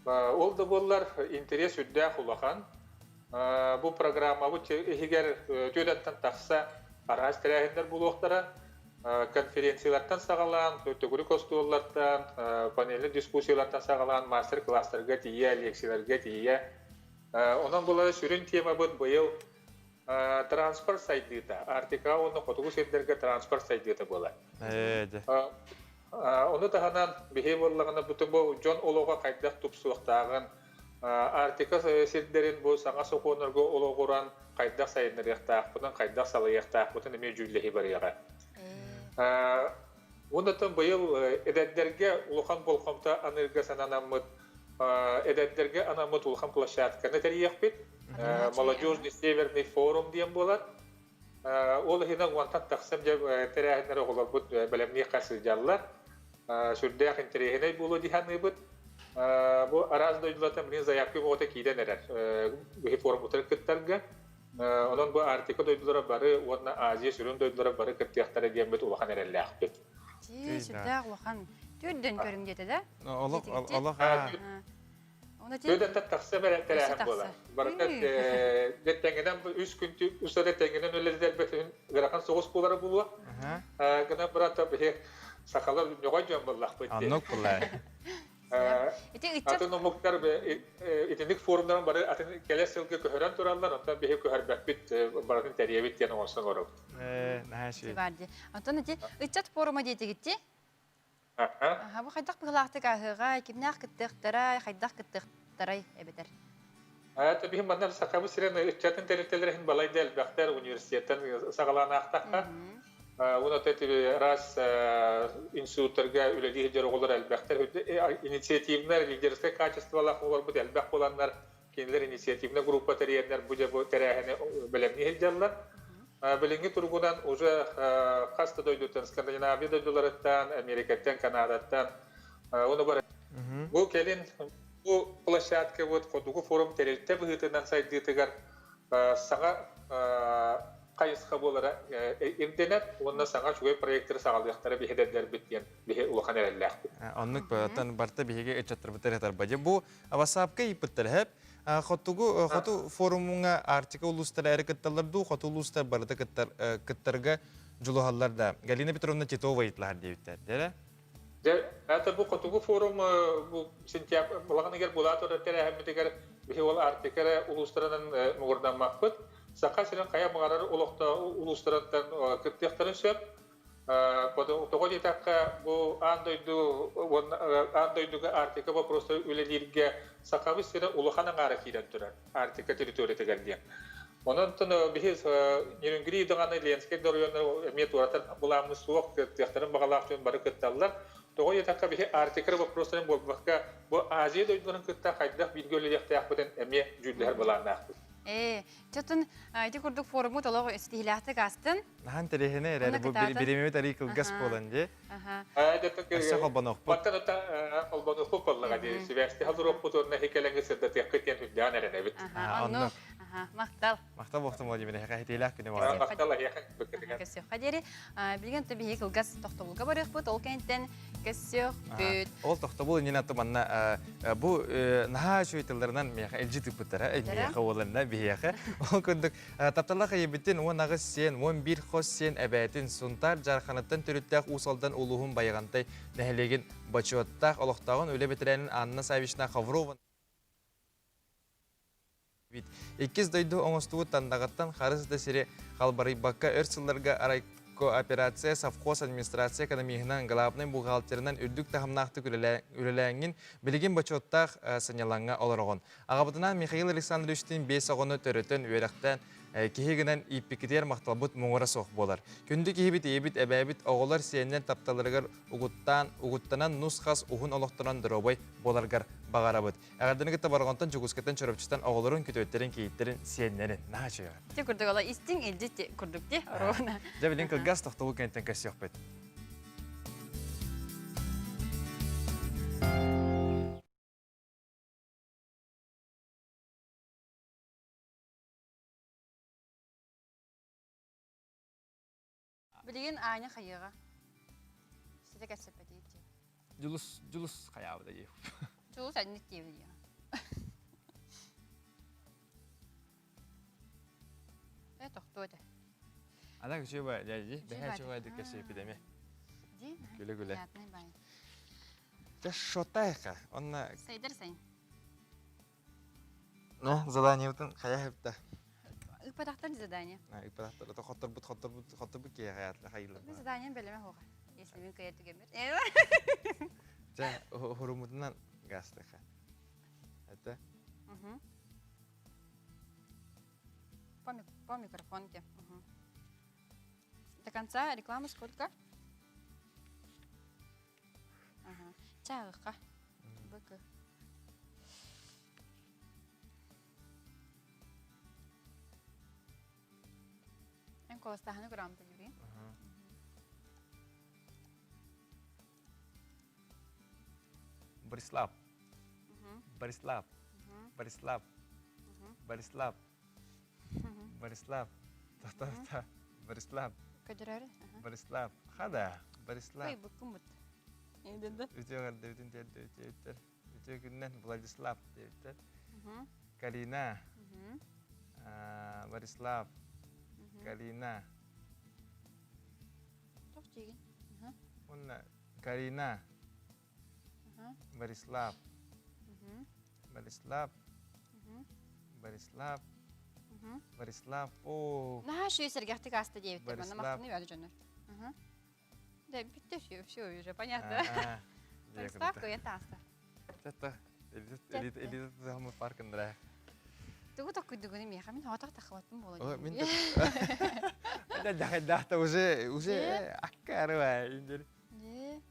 Speaker 14: Ол да буоллар интерес үрдээх улахан. Бу программабыт иһигэр түөдэттэн тахса араас тэрээһиннэр буолуохтара. Конференциялартан саҕалаан, төгүрүк остуоллартан, панельнай дискуссиялартан саҕалаан мастер-класстарга тиийэ, лекцияларга тиийэ. Онон булары сүрүн темабыт быйыл. Транспорт сайдыыта, Арктикаҕа уонна хотугу сирдэргэ транспорт сайдыыта буолар. Ону таһынан биһи буоллаҕына бу дьон олоҕо хайдах тупсуохтааҕын, Арктика сирдэрин бу саҥа сокуоннарга олоҕуран хайдах сайыннарыахтаахпытын, хайдах салайыахтаахпытын эмиэ дьүүллэһии барыаҕа. Уонна быйыл эдэрдэргэ улахан болҕомто аныырга сананаммыт эдэрдэргэ анаммыт улахан площадканы тэрийиэхпит. Молодежный северный форум диэн буолар. Ол иһинэн уонтан тахсан дьэ тэрээһиннэр оҕолорбут бэлэмниэххэ сылдьаллар. Сүрдээх интэриэһинэй буолуо дии саныыбыт. Бу араас дойдулартан билигин заявка оҕото киирэн эрэр. Биһи форуммутугар кыттарга. Онон бу Арктика дойдулара бары уонна Азия сүрүн дойдулара бары кыттыахтара диэммит улахан эрэллээхпит.
Speaker 1: Дии, сүрдээх улахан. Түрдөн көрүҥ диэтэ да?
Speaker 2: Олох, олох.
Speaker 14: Түрдөн тахса тэрээһин буолар. Барыта тэҥинэн үс күн устата тэҥинэн үлэлэтэрбэтин ыарахан соҕус буолара буолуо. Гынан баран биһи сахалар ньоҕой дьон буоллахпыт.
Speaker 2: Оннук буолар.
Speaker 1: Ити ыччат
Speaker 14: Атын омуктар итинник форумнарын бары атын кэлэр сылга көһөрөн тураллар, онтон биһи көһөрбөппүт, барытын тэрийэбит диэн оҥорсон олоробут.
Speaker 2: Наһаа үчүгэй.
Speaker 1: Бар дии. Онтон ити ыччат форума диэтигитти? Аха, бу хайдах быһыылаахтык ааһыаҕай, кимнээх кыттыахтарай, хайдах кыттыахтарай эбэтэр?
Speaker 14: Это биһи манна Сахабыт сирин ыччатын тэрилтэлэрин иһин балайда элбэхтэр университеттан саҕалаан аахтахха. Уонна раз институттарга үлэлии сылдьар оҕолор элбэхтэр. Инициативнай, лидерскай качестволаах оҕолорбут элбэх буоланнар, кинилэр инициативнай группа тэрийэннэр бу дьэ бу тэрээһини бэлэмнии сылдьаллар. Билиҥҥи туругунан уже хас да дойдуттан, Скандинавия дойдуларыттан, Америкаттан, Канадаттан, уну бар. Бу кэлин бу площадка вот Хотугу форум тэрилтэ быһыытынан сайдыытыгар саҥа хайысха буолара ирдэнэр уонна саҥа үчүгэй проекттары саҕалыахтара биһи диэн биһи улахан эрэллээхпит.
Speaker 2: Оннук оттон барыта биһиги ыччаттарбытыгар ытарба. Дьэ бу WhatsApp-ка ыйыппыттар хэп. Хотугу хоту форумуҥа Арктика улуустара эрэ кытталлар дуу, хоту улуустар барыта кыттар кыттарга дьулуһаллар да. Галина Петровна Титова ыйытлаһар диэбиттэр. Дэрэ?
Speaker 14: Дьэ, это бу хотугу форум бу сентябрь балаҕаныгар буолаа турар тэрээһиммитигэр биһи ол Арктика эрэ улуустарынан муҥурдаммаппыт. Саха сирин хайа баҕарар олохтоох улуустарыттан кыттыахтарын сөп. Тоҕо диэтэххэ, бу аан дойду уонна аан дойдуга Арктика вопростары үлэлииргэ Сахабыт сирэ улахан аҥаара киирэн турар Арктика территориятыгар диэн. Онон биһи Нерюнгри даҕаны Ленскэй да оройуоннара эмиэ туоратар былааммыт суох, кыттыахтарын баҕалаах дьон бары кытталлар. Тоҕо диэтэххэ, биһи Арктика вопростарын буолбакка, бу Азия дойдуларын кытта хайдах бииргэ үлэлиэхтээхпитин эмиэ дьүүллэһэр былааннаахпыт.
Speaker 1: Ээ, чотун ити курдук форуму толох ситиһилээхтик астын.
Speaker 2: Наһан тириһине эрээри бу биримибит арий кылгас буолан дии. Өссө холбонуохпут.
Speaker 14: Баттан ота холбонуохпут буоллаҕа дии. Сибээстэһэ олоруохпут уонна хикэлэҥи сырдатыахпыт диэн үрдээн эрэнэбит.
Speaker 1: Оннук. Махтал.
Speaker 2: Махтал буолтум Владимир, эһиэхэ этиилээх күнү баҕарабын.
Speaker 14: Махтал эһиэхэ быккытыгар.
Speaker 1: Көссүөххэ диэри. Билигин биһиги кылгас тохтобулга барыахпыт, ол кэнниттэн көссүөхпүт.
Speaker 2: Ол тохтобул иннинэ манна бу наһаа үчүгэй тылларынан миэхэ илдьи тыыппыттара, миэхэ уоланна биһиэхэ. Ол курдук тапталлаах ийэбитин 18 сиэн, 11 хос сиэн эбээтин Сунтаар Дьаарханыттан төрүттээх Уус Алдан улууһун Байаҕантай нэһилиэгин бочуоттаах олохтооҕун үлэ бэтэрээнин Анна Саввична Хаврова Иккис дойду оҥостубут Тандаҕыттан харыс да сири халбарыйбакка өр сылларга райкооперация, совхоз, администрация экономиһынан, главнай бухгалтерынан үрдүк таһымнаахтык үлэлээҥҥин билигин бочуоттаах сынньалаҥҥа олороҕун. Аҕабытынаан Михаил Александровичтыын биэс оҕону төрөтөн, үөрэхтээн, киһи гынан ииппиккитигэр махталбыт муҥура суох буолар. Күндү киһибит, ийэбит, эбээбит, оҕолор, сиэннэр тапталларыгар угуттаан, угуттанан нус-хас уһун олохтонон доруобай буоларгар баҕарабыт. Эҕэрдэни кытта Бороҕонтон, Дьокуускайтан, Чурапчыттан оҕолорун, күтүөттэрин, кийииттэрин, сиэннэрин. Наһаа үчүгэй.
Speaker 1: Ити курдук ола истиҥ илдьит курдук ди оруона.
Speaker 2: Дьэ билин кылгас тохтобул кэнниттэн көрсүөхпүт.
Speaker 1: Билигин Аня хайыаҕа? Ситэ кэпсэппэтигит дии.
Speaker 2: Дьулус, Дьулус хайаабыта дии.
Speaker 1: Дьулус анник диэбит дии. Э, тохтуо этэ.
Speaker 2: Ана күчүө дьэ, бэһэ чуга дикке сөйпүдэми.
Speaker 1: Ди?
Speaker 2: Күлэ-күлэ.
Speaker 1: Приятный бай.
Speaker 2: Дьэ, шотайка. Онна
Speaker 1: Сайдар сайын.
Speaker 2: Ну, заданиебытын хайа хэпта?
Speaker 1: Ыппатахтар задание.
Speaker 2: Ыппатахтар. Это хотторбут, хотторбут, хотторбут киһи хайылар.
Speaker 1: Задание бэлэмэ хоға. Если мен кыйар түгеммер.
Speaker 2: Жа, хурумутунан гастыха. Это?
Speaker 1: По, по микрофонке. Угу. До конца рекламы сколько? Ага. Чагыка. Бык. Эн колостаһаны көрөм билбин.
Speaker 2: Борислав. Борислав. Борислав. Борислав. Борислав. Та-та-та. Борислав.
Speaker 1: Көдөрөр.
Speaker 2: Борислав. Хада. Борислав.
Speaker 1: Ой, буккумут. Эденде.
Speaker 2: Үтө гарда бүтүн терде үтө Үтө күннен Владислав диэбиттэр. Карина. Борислав. Карина.
Speaker 1: Туох диигин?
Speaker 2: Уонна Карина. Борислав. Борислав. Борислав. Борислав. О.
Speaker 1: Наһаа шүй сэргэхтик ааста диэбиттэр. Манна махтаныы бөҕө дьоннор. Да, бүттэ все, все уже понятно. Борислав кыйан тааста.
Speaker 2: Тата, элита тахамы паркындыра.
Speaker 1: Тугу токкуйдугуну миэхэ мин хоотох тахыбаттым буола.
Speaker 2: Мин да да уже уже аккарыва индер.
Speaker 1: Не.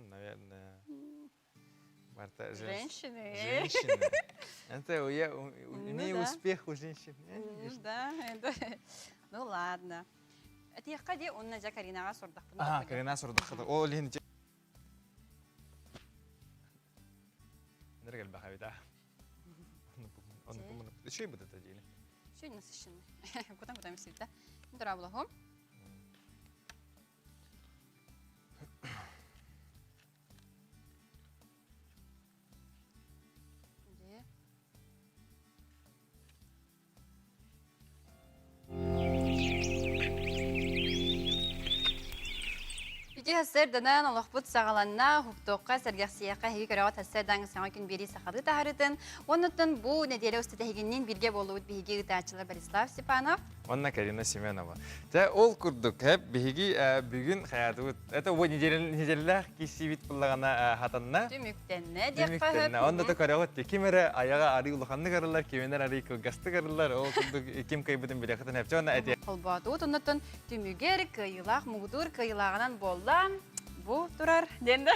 Speaker 2: Наверное. Марта,
Speaker 1: женщины.
Speaker 2: Женщины. Это я имею успех у женщин.
Speaker 1: Ну да, это... Ну ладно. Этиэххэ дии уонна дьэ Каринаҕа сордахпын.
Speaker 2: Аа, Карина сордаххыт. Ол иһин Нэргэл бахабита. Үчүгэй бытыта диили.
Speaker 1: Үчүгэй насыщенный. Кутан-кутан бисибитэ. Дорабулахум. Ити сарсыарданан олохпут саҕаланна, уһуктуохха, сэргэхсийиэххэ эһиги көрөҕүт сарсыардаҥ саҥа күн биэрии сахалыы таһарытын. Оннуттан бу нэдиэлэ устата эһигинниин бииргэ буоллубут биһиги ыытааччылар Борислав Степанов.
Speaker 2: Уонна Карина Семенова. Тэ ол курдук, хэп биһиги бүгүн хаятыбыт. Это бу неделялээх киссибит буллаҕына хатанна.
Speaker 1: Түмүктэннэ диэххэ
Speaker 2: Түмүктэннэ. Онно да көрөҕүт ким эрэ айаҕа арыы улаханнык арыллар, киминэр арыы кылгастык арыллар. Ол курдук ким кыайбытын билиэххитин хэпчэ онно этиэ.
Speaker 1: Холбоотубут оннуттан түмүгэр кыайыылаах муҥутуур кыайыылааҕынан буолла. Бу турар диэн да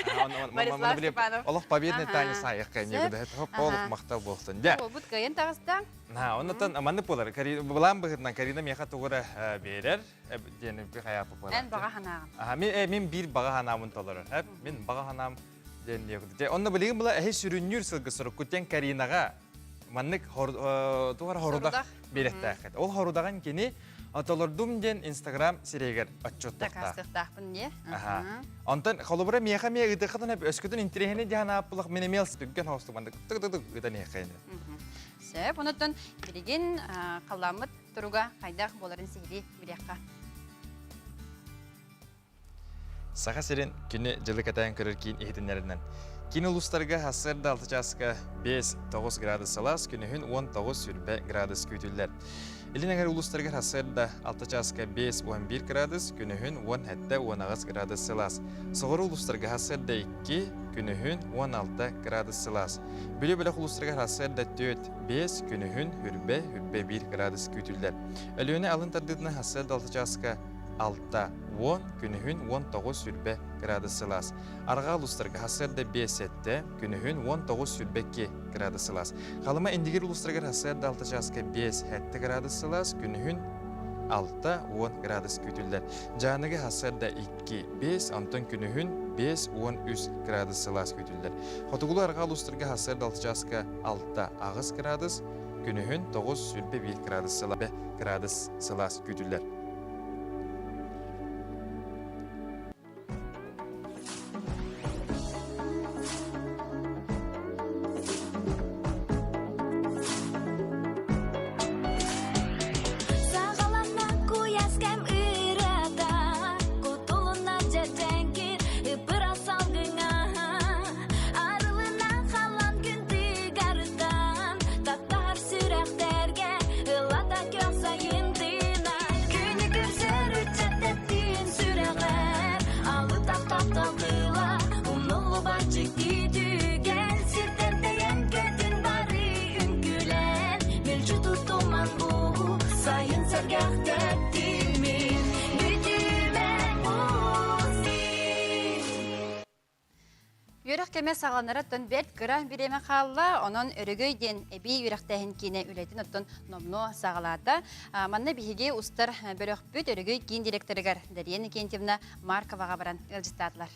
Speaker 1: Борислав Степанов.
Speaker 2: Олох победный танец айыққа не хоп олох махтал буолсун. Дьэ.
Speaker 1: Буолбут кыайан таҕыста.
Speaker 2: На, оннотон маннык буолар. Былаан быһыытынан Карина миэхэ тугу эрэ биэрэр диэн хайааппы буолар.
Speaker 1: Эн баҕа санааҕын.
Speaker 2: Аха, мин мин биир баҕа санаабын толорор. Мин баҕа санаам диэн диэхут. Онно билигин була эһи сүрүннүүр сылгы соруккутен Каринаҕа маннык туох эрэ хорудах биэрэхтээххит. Ол хорудаҕын кини толордум диэн Инстаграм сирэйигэр отчуоттахтаах.
Speaker 1: Дакаастыахтаахпын не.
Speaker 2: Аха. Онтон холобура миэхэ эмиэ ыытыаххытын өскөтүн интириэһинэй диэн ааппылах мин эмиэ түргэн хоостук маннык тык-тык ыытан иһэххин.
Speaker 1: Сөп, онуттан билигин халлааммыт туруга хайдах буоларын сиһилии билиэххэ.
Speaker 2: Саха сирин күнү дьылы кэтээн көрөр киин иһитиннэринэн. Киин улуустарга сарсыарда 6 чааска 5-9 градус сылаас, күнүһүн 19-20 градус күүтүллэр. Илин эҥэр улуустарыгар сарсыарда 6 чааска 5-11 градус, күнүһүн 17-18 градус сылаас. Соҕуруу улуустарга сарсыарда 2, күнүһүн 16 градус сылаас. Бүлүү бөлөх улуустарыгар сарсыарда 4, 5, күнүһүн хүрбэ, хүрбэ 1 градус күүтүллэр. Өлүөнэ алын тардыытынан сарсыарда 6 чааска 6, 10, күнүһүн 19 сүрбэ градус сылаас. Арҕаа улуустарга сарсыарда 5 7, күнүһүн 19 сүрбэ 2 градус сылаас. Халыма Индигир улуустарыгар сарсыарда 6 чааска 5 7 градус сылаас, күнүһүн 6 10 градус күүтүллэр. Дьааныга сарсыарда 2 5, онтон күнүһүн 5 13 градус сылаас күүтүллэр. Хотугулуу арҕаа улуустарга сарсыарда 6 чааска 6 8 градус, күнүһүн 9 сүрбэ 1 градус градус сылаас күүтүллэр.
Speaker 12: Саҕаланна куйаас кэм ырыата, кутулунна дьэдьэҥкир ыпыра салгыҥа. Арылына халан күн тыгарыттан, таптаһа
Speaker 1: кэмэ саҕаланарыттан бэрт кыра бириэмэ хаалла, онон Өрөгөй диэн эбии үөрэхтээһин киинэ үлэтин оттон номнуо саҕалаата. Манна биһиги устар бөлөхпүт Өрөгөй киин директорыгар Дария Никентьевна Марковаҕа баран ыалдьыттаатылар.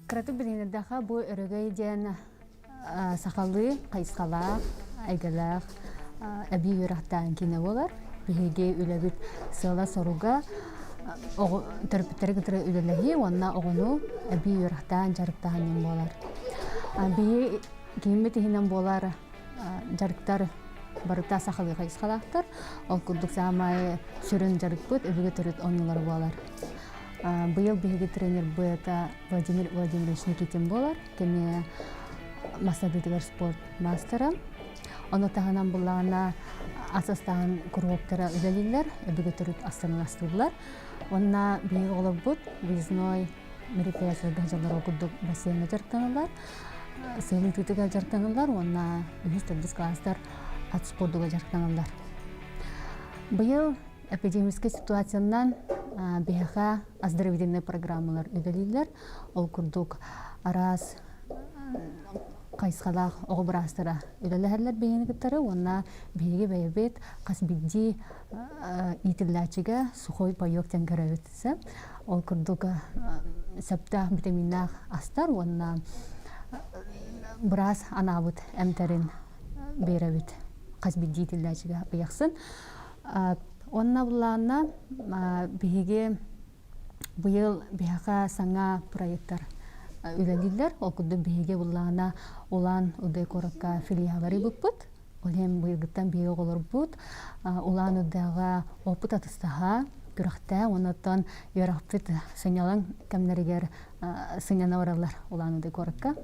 Speaker 15: Кыратык билиһиннэрдэххэ, бу Өрөгөй диэн сахалыы хайысхалаах, эйгэлээх эбии үөрэхтээн киинэ буолар. Биһиги үлэбит сыала-соруга төрөппүттэри кытары үлэлэһии уонна оҕону эбии үөрэхтээн дьарыктаһан буолар. Биһи кииммит иһинэн буолар дьарыктар барыта сахалыы хайысхалаахтар. Ол курдук саамай сүрүн дьарыкпыт өбүгэ төрүт оонньуулара буолар. Быйыл биһиги тренербыт Владимир Владимирович Никитин буолар. Кини мастардыытыгар спорт маастара. Ону таһынан буллаҕына ас астаан куруһуоктара үлэлииллэр, өбүгэ төрүт астанан астыыллар. Уонна биһиги оҕолорбут выездной мероприятиеларга дьаллар курдук бассейҥа дьарыктаналлар, сыһын ыытыытыгар дьарыктаналлар уонна үһүс төрдүс класстар ат спордуга дьарыктаналлар. Быйыл эпидемическэй ситуациянан биһиэхэ оздоровительнай программалар үлэлииллэр. Ол курдук араас хайысхалаах оҕо быраастара үлэлэһэллэр биһигини кыттары уонна биһиги бэйэбит хас биирдии иитиллээччигэ сухой паёк диэн көрөбүт. Ол курдук сөптөөх витаминнаах астар уонна быраас анаабыт эмтэрин биэрэбит хас биирдии иитиллээччигэ ыйахсын. Уонна буллаанна биһиги Быйыл биһиэхэ саҥа проектар үлэлииллэр. Ол курдук биһиги буллаҕына Улаан Удэ куоракка филиаллары ыыппыппыт. Ол иһин быйылгыттан биһиги оҕолорбут Улаан Удэҕэ опыт атастаһа, күрэхтээ уонна оттон үөрэхпит сынньалаҥ кэмнэригэр сынньана бараллар Улаан Удэ куоракка.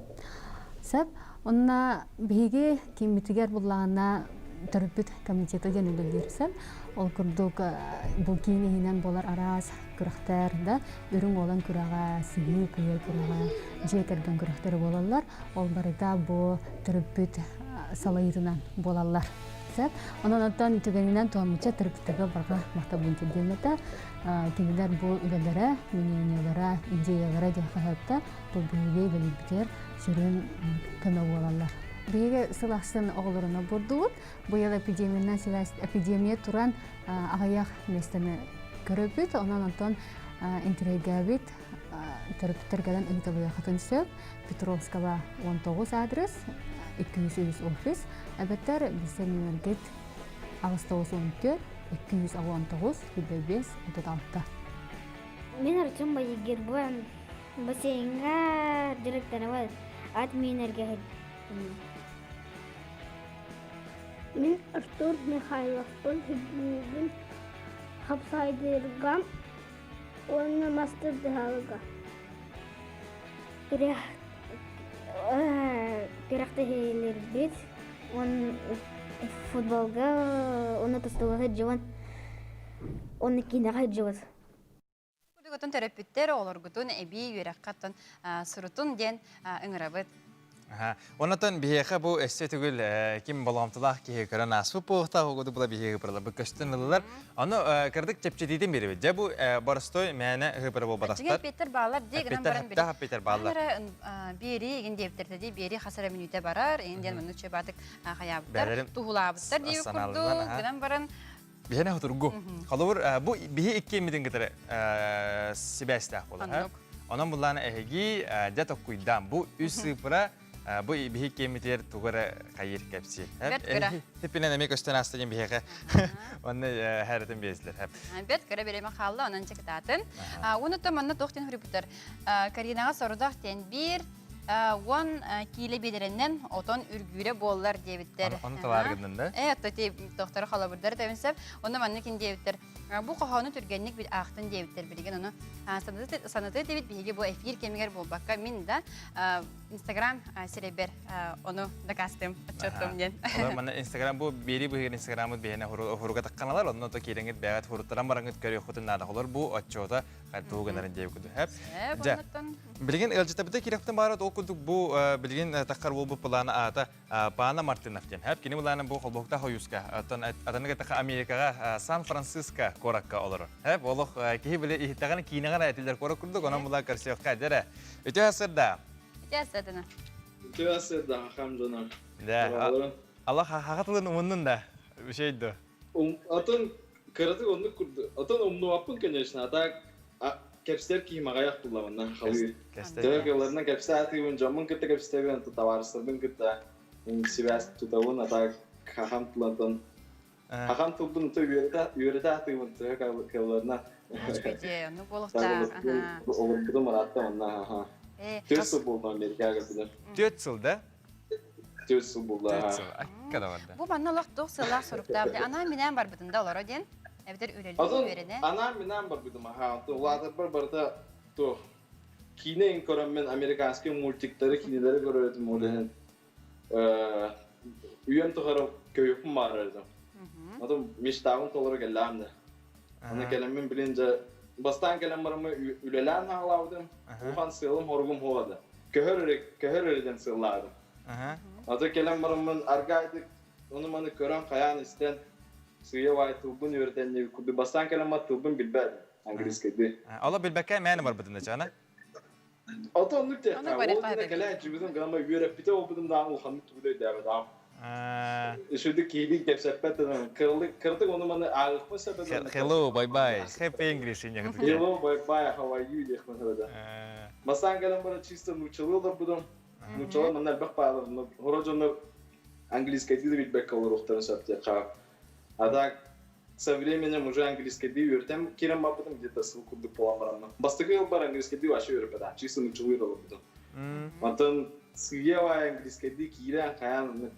Speaker 15: Сөп. Онно биһиги кииммитигэр буллаҕына төрөппүт комитета диэн үлэлиир сөп. Ол курдук бу киин иһинэн буолар араас күрэхтэр да үрүҥ уолан күрэҕэ, сыһыы кыйа күрэҕэ, дьиэ кэргэн күрэхтэрэ буолаллар. Ол барыта бу төрөппүт салайыытынан буолаллар. Сөп. Онон оттон түгэнинэн туһаммычча төрөппүттэргэ барҕа махталбын тиэрдиэм этэ. Кинилэр бу үлэлэрэ, мнениелара, идеялара диэн хаһыатта бу биһиги үлэлиирбитигэр сүрүн көмө буолаллар. Биһиги сыл ахсын оҕолоруна бурдубут. Быйыл эпидемиянан сибээс эпидемия туран аҕыйах миэстэни көрөбүт. Онон онтон интириэйгээбит төрөппүттэр кэлэн ыйыталыаххытын сөп. Петровского 19 адрес, 203 офис. Эбэтэр билсэр нүөмэргит 894 219 25 36.
Speaker 16: Мин Артем Боегербын бассейҥҥа директорабын ат миинэргэ
Speaker 17: Мин Артур Михайловпын сөбүлүүбүн хапсаайдыырга уонна мас тардыһарга.
Speaker 16: Күрэхтэһиилэрбит уонна футболга уонна тустууга сылдьыбын уонна киинэҕэ сылдьыбыт.
Speaker 1: Курдугутун төрөппүттэр оҕолоргутун эбии үөрэххэ оттон сурутун диэн ыҥырабыт.
Speaker 2: Онотон биһиэхэ бу өссө түгүл ким болҕомтолоох киһи көрөн ааспыт буолуохтаах угуду була биһиэхэ быраларбыт көстөн ылылар. Ону кырдык чэпчэтиитин биэрэбит. Дьэ бу боростой мээнэ ыһыпыра буолбатахтар.
Speaker 1: Эппиэттэр баалар дии гынан баран
Speaker 2: били. Эппиэттэр бааллар.
Speaker 1: Биэри игин диэбиттэр дии биэри хас эрэ мүнүүтэ барар. Игин диэн маннык чөбаатык хайаабыттар, туһулаабыттар дии курдук гынан баран
Speaker 2: Биһиэнэ хотургу. Холобур, бу биһи иккиэммитин кытары сибээстээх буолар. Онон буллаана эһиги дьэ токкуйдаан бу үс сыыпыра бу биһи иккиэммитигэр тугу эрэ хайыр кэпсиир. Хиппинэн эмиэ көстөн ааста диэн биһиэхэ онно хәрэтин биэслэр.
Speaker 1: Бэрт кыра бириэмэ хаалла, онон чекытаатын. Уонуттан манна туох диэн хөрүпүтэр. Каринаҕа сорудах диэн биир уон киилэ биэдэрэннэн отон үргүүрэ буоллар диэбиттэр.
Speaker 2: Ону талаар гыннын да?
Speaker 1: Э, отто ти тохтору халабырдар тэбин сөп. Онно маннык ин диэбиттэр. Бу хоһоону түргэнник бил аахтын диэбиттэр билигин ону санатыы дебит биһиги бу эфир кэмигэр буолбакка мин да Инстаграм сирэйбэр ону дакаастым отчуоттум диэн.
Speaker 2: Олор манна Инстаграм бу биэри быһыгын Инстаграмыт биһиэнэ хуруга тахханалар онно то киирэҥит бэҕэт хуруттаран бараҥыт көрүөххүтүн наада. Олор бу отчуота тугу гынарын диэбит курдук. Дьэ, билигин ыалдьытабыта киирэхтэн баара ол. курдук бу билигин таххар буолбут плана аата Пана Мартынов диэн. Хэп кини былаана бу холбоһуктаах хойууска, оттон атыннык эттэххэ Америкаҕа Сан-Франциско куоракка олорор. Хэп олох киһи биле иһиттэҕинэ киинэҕэ этилэр куорат курдук, онон була көрсүөххэ дьэрэ. Үтүө сырда.
Speaker 1: Үтүө сырдына.
Speaker 18: Үтүө сырда хахам дьоно.
Speaker 2: Да. Аллах хаха тылын умуннун да. Үчей да.
Speaker 18: Атын кыратык оннук курдук. Атын умнубаппын, конечно, а так кэпсэтэр киһим аҕыйах булламына халыы. Төһө кылларынан кэпсээтибин, дьоммун кытта кэпсэтэбин, табаарыстарбын кытта связь тутабын, а так хахам тылантан хахам тылбын үөрэтэ үөрэтэ атыыбын төһө кылларына.
Speaker 1: Оннук буолуохтаах.
Speaker 18: Олорбутум ыраатта онно аха. 4 сыл буолла Америкаҕа кэлбитим.
Speaker 2: 4 сыл да?
Speaker 18: 4 сыл буолла.
Speaker 2: 4 сыл. Акка да барда.
Speaker 1: Бу манна олох туох сыаллаах соруктаах анаан минээн барбытын да олоро диэн эбэтэр үлэлии үөрэнэ.
Speaker 18: Анаан минээн барбытым аха. Улаатарбар барыта туох киинэ ин көрөн мен американский мультиктары кинилэри көрөр этим ол иһин үйэм тухары көйүкпүн баарар этим. Потом мечтабын толору кэллэҕим да. Аны кэлэммин билин дьэ бастаан кэлэн бараммы үлэлээн хаалаабытым. Улахан сыалым хоругум хуода. Көһөр эрэ көһөр эрэ диэн сыаллаабытым. Аты кэлэн бараммын аргаайдык ону маны көрөн хайаан истэн сыыйа баай тылбын үөрэтэн курдук бастаан кэлэн мат тылбын билбэт английскайды.
Speaker 2: Ала билбэккэ мээнэ барбытын да чана.
Speaker 18: Ото оннук диэххэ. Ол гына кэлэн дьыбытым гына үөрэппитэ олбутум даҕаны улаханнык тугу да өйдөөбөтөҕүм. Үчүгдүк киһилии кэпсэппэт кыратык ону маны ааҕыахпын сөп
Speaker 2: Hello, bye bye. Happy English
Speaker 18: Hello, bye bye, how are you диэхпин сөп этэ. Бастаан кэлэн баран чисто нууччалыы олорбутум. Нууччалар манна элбэх баалар. Хоро дьоннор английскайдыы да билбэккэ олоруохтарын сөп диэххэ. А так со временем уже английскайдыы үөрэтэн киирэн барбытым где-то сыл курдук буолан бараммын. Бастакы ылбар английскайдыы вообще үөрэппэтэх, чисто нууччалыы олорбутум. Онтон сыыйа английскайдыы киирэн хайаан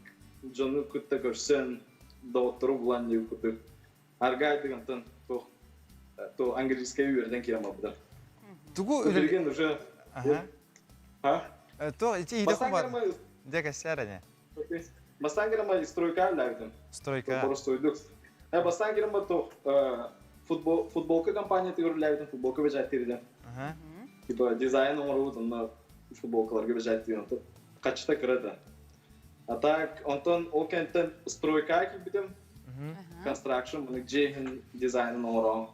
Speaker 18: дьону кытта көрсөн доҕоттору булан диэбит курдук аргаайдык онтон туох то английскай үөрэтэн киирэн барбытым.
Speaker 2: Тугу
Speaker 18: билигин уже
Speaker 2: А? То ити иде бар. Дьэ кэссээр
Speaker 18: Бастаан кэлэн стройка үлэлээбитим.
Speaker 2: Стройка.
Speaker 18: Боростуойдук. Бастаан кэлэн бар футбол футболка компаниятыгар үлэлээбитим, футболка бэчээттиирдим. Типа дизайн оҥоробут, онно футболкаларга бэчээттиир. Хаччыта кыра да. А так, онтон ол кэнтэн стройка киирбитим. Construction, маны дьиэһин дизайнын оҥороон.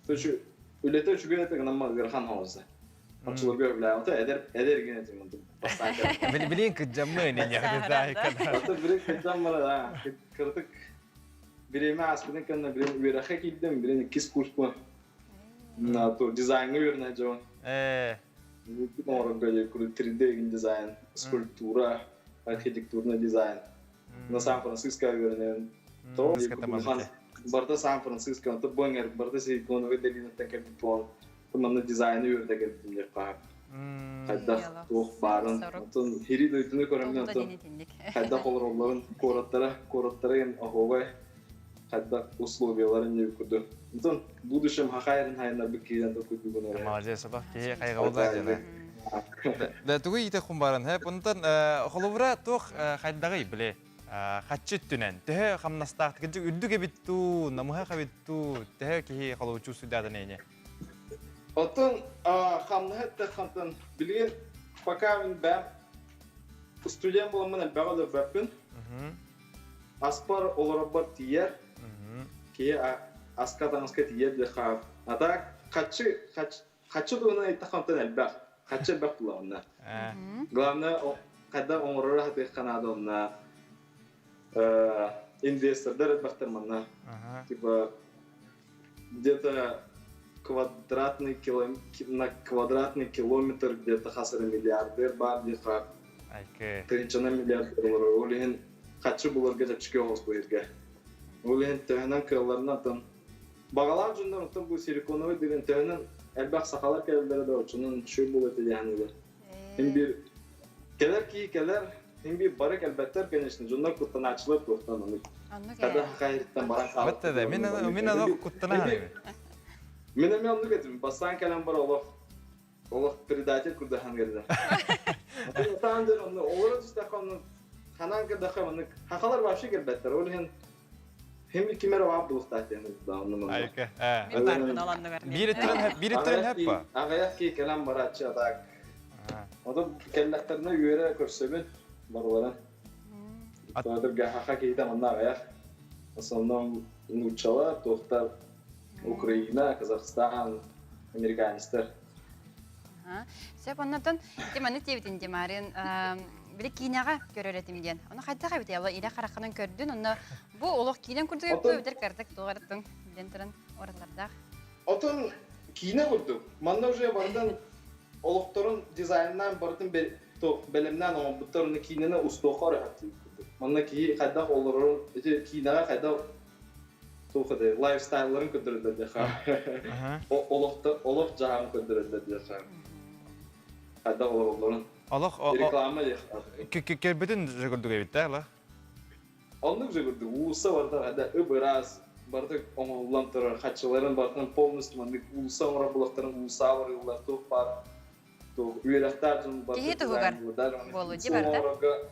Speaker 18: Үлэтэ үчүгэй этэ гынан ыарахан оҕуса. Оччолорго өбүлээбитэ эдэр эдэр гин этим бастаан
Speaker 2: Билин кыдьаммы не
Speaker 18: Ото билин кыдьаммы кырытык бириэмэ ааспытын кэннэ билин үөрэххэ киирдим, билин иккис курспун на то дизайнга үөрэнэ дьон. Оҥорорго 3D дизайн, скульптура, архитектурный дизайн. На Сан-Франциско үөрэнэбин. То барыта Сан-Франциско, то Бонгер, барыта Силиконовый долинаттан кэлбит буолан манна дизайны үөрдэ кэлбитим диэххэ. Хайдах туох баарын, онтон хири дойдуну көрөммүн, онтон хайдах олороллорун, куораттара, куораттара ген оһуобай, хайдах условияларын диэбит курдук. Онтон будущем хахайрын хайыннарбыт киирэн токуйдугун эрэ.
Speaker 2: Молодец, аба киһи хайҕабыллаах дьана. Да тугу иитэ хумбарын, хэп, онтон холобура туох хайдаҕый биле хаччы өттүнэн, төһө хамнастаах, үрдүк эбит туу, намыһах эбит туу, төһө киһи холобучуу суйдаатын эйне?
Speaker 18: Оттон хамнаһы эттэххантан билигин пока мин бэм студент буоламмын элбэҕи өлөрбөппүн. Аспар олоробор тиийэр. Киһи аска таҥаска тиийэр диэххэ. А так хаччы хаччы туһунан эттэххантан элбэх. Хаччы элбэх буолаҕына. Главное хайдах оҥороро сатыахха наада онно инвестордар элбэхтэр манна. Типа где-то квадратный кило на квадратный километр где-то хас эрэ миллиардер баар диэххэ тыһыынчанан миллиардер олорор. Ол иһин хаччы буларга чэпчэки оҕус бу сиргэ. Ол иһин төһөнөн кыалларынан оттон баҕалаах дьоннор оттон бу силиконовый деген төһөнөн элбэх сахалар кэлэллэрэ да оччонон үчүгэй буолуо этэ диэханылар. Һин биир кэлэр киһи кэлэр, һин биир бары кэлбэттэр, конечно, дьоннор куттанааччылар туохтан оннук. Когда хахайыттан баран
Speaker 2: хаалбыт. Мин мин аны куттана
Speaker 18: Мин эмиэ оннук этим. Бастаан кэлэн бар олох олох предатель курдахан кэллэ. Таан дьон онно олоро түстэххэ онно ханаан кэрдэххэ маннык хахалар вообще кэлбэттэр. Ол иһин хим кимер баар булуохтаах диэн онно манна.
Speaker 2: Айка. Биир өттүнэн биир өттүнэн хэппа.
Speaker 18: Аҕыйах киһи кэлэн барааччы а так. Отон кэллэхтэринэ үөрэ көрсөбүн барыларын. Тоҕо хаха киһитэ манна аҕыйах. В основном нууччалар, туохтар Украина, Казахстан, американецтар.
Speaker 1: Сөп, оннотон ити маны диэбитин Димарын били киинэҕэ көрөр этим диэн. Ону хайдах эбит яла илэ хараххынан көрдүн, онно бу олох киинэн курдук эбит эбитер картак туох диэн туран уратылардаах.
Speaker 18: Отон киинэ курдук. Манна уже барытын олохторун дизайннаан барытын бэлэмнээн оҥорбуттар, уонна киинэни устуохха эрэ курдук. Манна киһи хайдах олорорун, ити киинэҕэ хайдах туох этэй лайфстайлларын көрдөрөллөр диэхэ. Олох дьаһаҕын көрдөрөллөр диэхэ. Хайдах олороллорун.
Speaker 2: Олох
Speaker 18: реклама диэхэ.
Speaker 2: Көрбүтүн же курдук эбит да, ла?
Speaker 18: Оннук же курдук уулусса барыта хайда ып-ыраас, барыта оҥоһуллан турар, хаччыларын барытын полностью маннык уулусса оҥорор булахтарын уулуссаҕа барыыллар, туох баар туох үөрэхтээх дьон барыта
Speaker 1: Киһи туһугар буолуу дии барыта.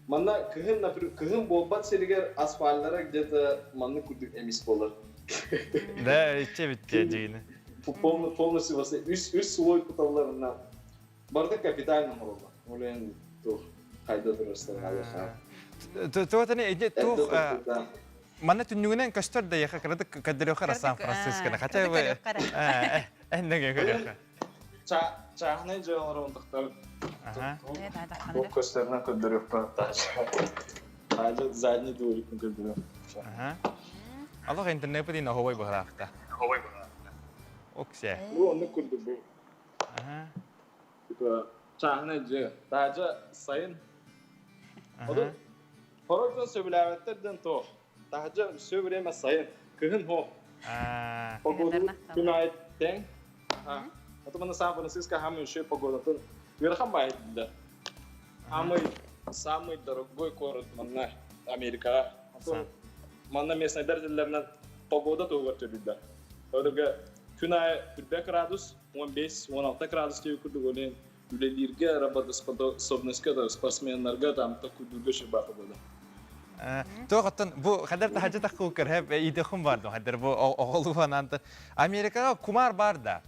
Speaker 18: Манна кыһын, например, кыһын буолбат сиригэр асфальлара где-то маннык курдук эмис буолар.
Speaker 2: Да, иччэ битте дьиини.
Speaker 18: Полностью үс слой куталларына барыта капитально оҥороллор. Ол иһин туох хайда турар.
Speaker 2: Туотаны эдэ туох манна түннүгүнэн көстөр да яха кырады кадырыха Сан Франциско хотя бы эннеге көрөха.
Speaker 18: Чааһынай дьыалар онтуктар. Бу көстөрүнэн көрдөрүөхпүн Таажа задний дворикын көрдөрүөх.
Speaker 2: Аллах интернет бит ховой быһаахта. Оксе.
Speaker 18: Бу оннук курдук бу. Типа чааһынай дьиэ. Таажа сайын. Оду хорок дьон сөбүлээбэттэр дэн туох. Таһдьа все время сайын. Кыһын хоох. Погода күн аайы тэҥ. Ото мана Сан-Франциско хамы еще погодатын ыарахан баайдылар. Самый самый дорогой город манна Америкаҕа. Манна местныйдар диллэринэн погода туһугар төлүүллэр. Өтөргө күн аайы 40 градус, 15-16 градус диэки курдук олен үлэлииргэ, работоспособностька, да, спортсменнарга там такуйдурга шырбаа погода.
Speaker 2: Туох оттон бу хадar тахажы тахку көр идэхун бар хадar бу оҕолу фананта Америкаҕа кумар бар да.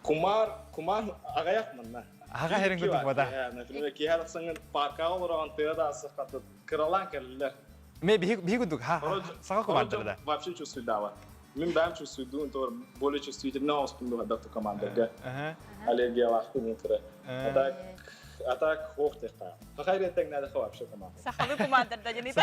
Speaker 18: Кумар, кумар аҕыйах манна.
Speaker 2: Аҕа херин курдук бада.
Speaker 18: Например, киһи арахсаҥын паркаҕа олорон тыа да асыххатыт кыралаан кэллилэр.
Speaker 2: Ме биһи биһи курдук ха саха кумардар да.
Speaker 18: Вообще чувствуйдава. Мин бэйэм чувствуйдуун тор более чувствительно оспунду хаддах командарга. Аллергиялаахтын утары. А так а так хоох техта. Хахайр эттең надо вообще команда.
Speaker 1: Сахалы кумардар да женита.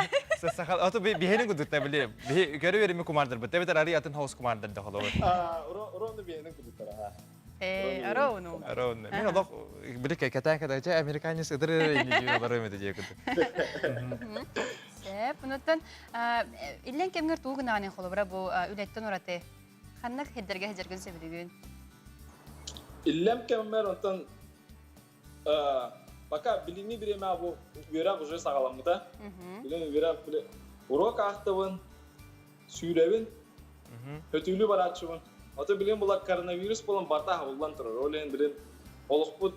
Speaker 2: Сахал ото биһини курдук та били. Биһи көрө берими кумардар бит. Тебетер ари атын хаус кумардар да холобur.
Speaker 18: А, урону биһини курдуктар ха.
Speaker 1: Ароуну.
Speaker 2: Ароуну. Мен олох били кэтэн кэтэ американец ыдыр ини диye барым эти диye курдук.
Speaker 1: Сеп, онуттан иллен кемгер туу гынааны холобура бу үлэттен ураты. Ханнык хеддерге хеджергин сөбүлүгүн?
Speaker 18: Иллем кеммер онтон пока билиҥҥи бириэмэ бу үөрэх уже саҕаламмыта. Билин үөрэх урок аахтабын, сүүрэбин, өтүүлүү барааччыбын. Ото билин була коронавирус болон барта хабыллан турар. Ол иһин билин олохпут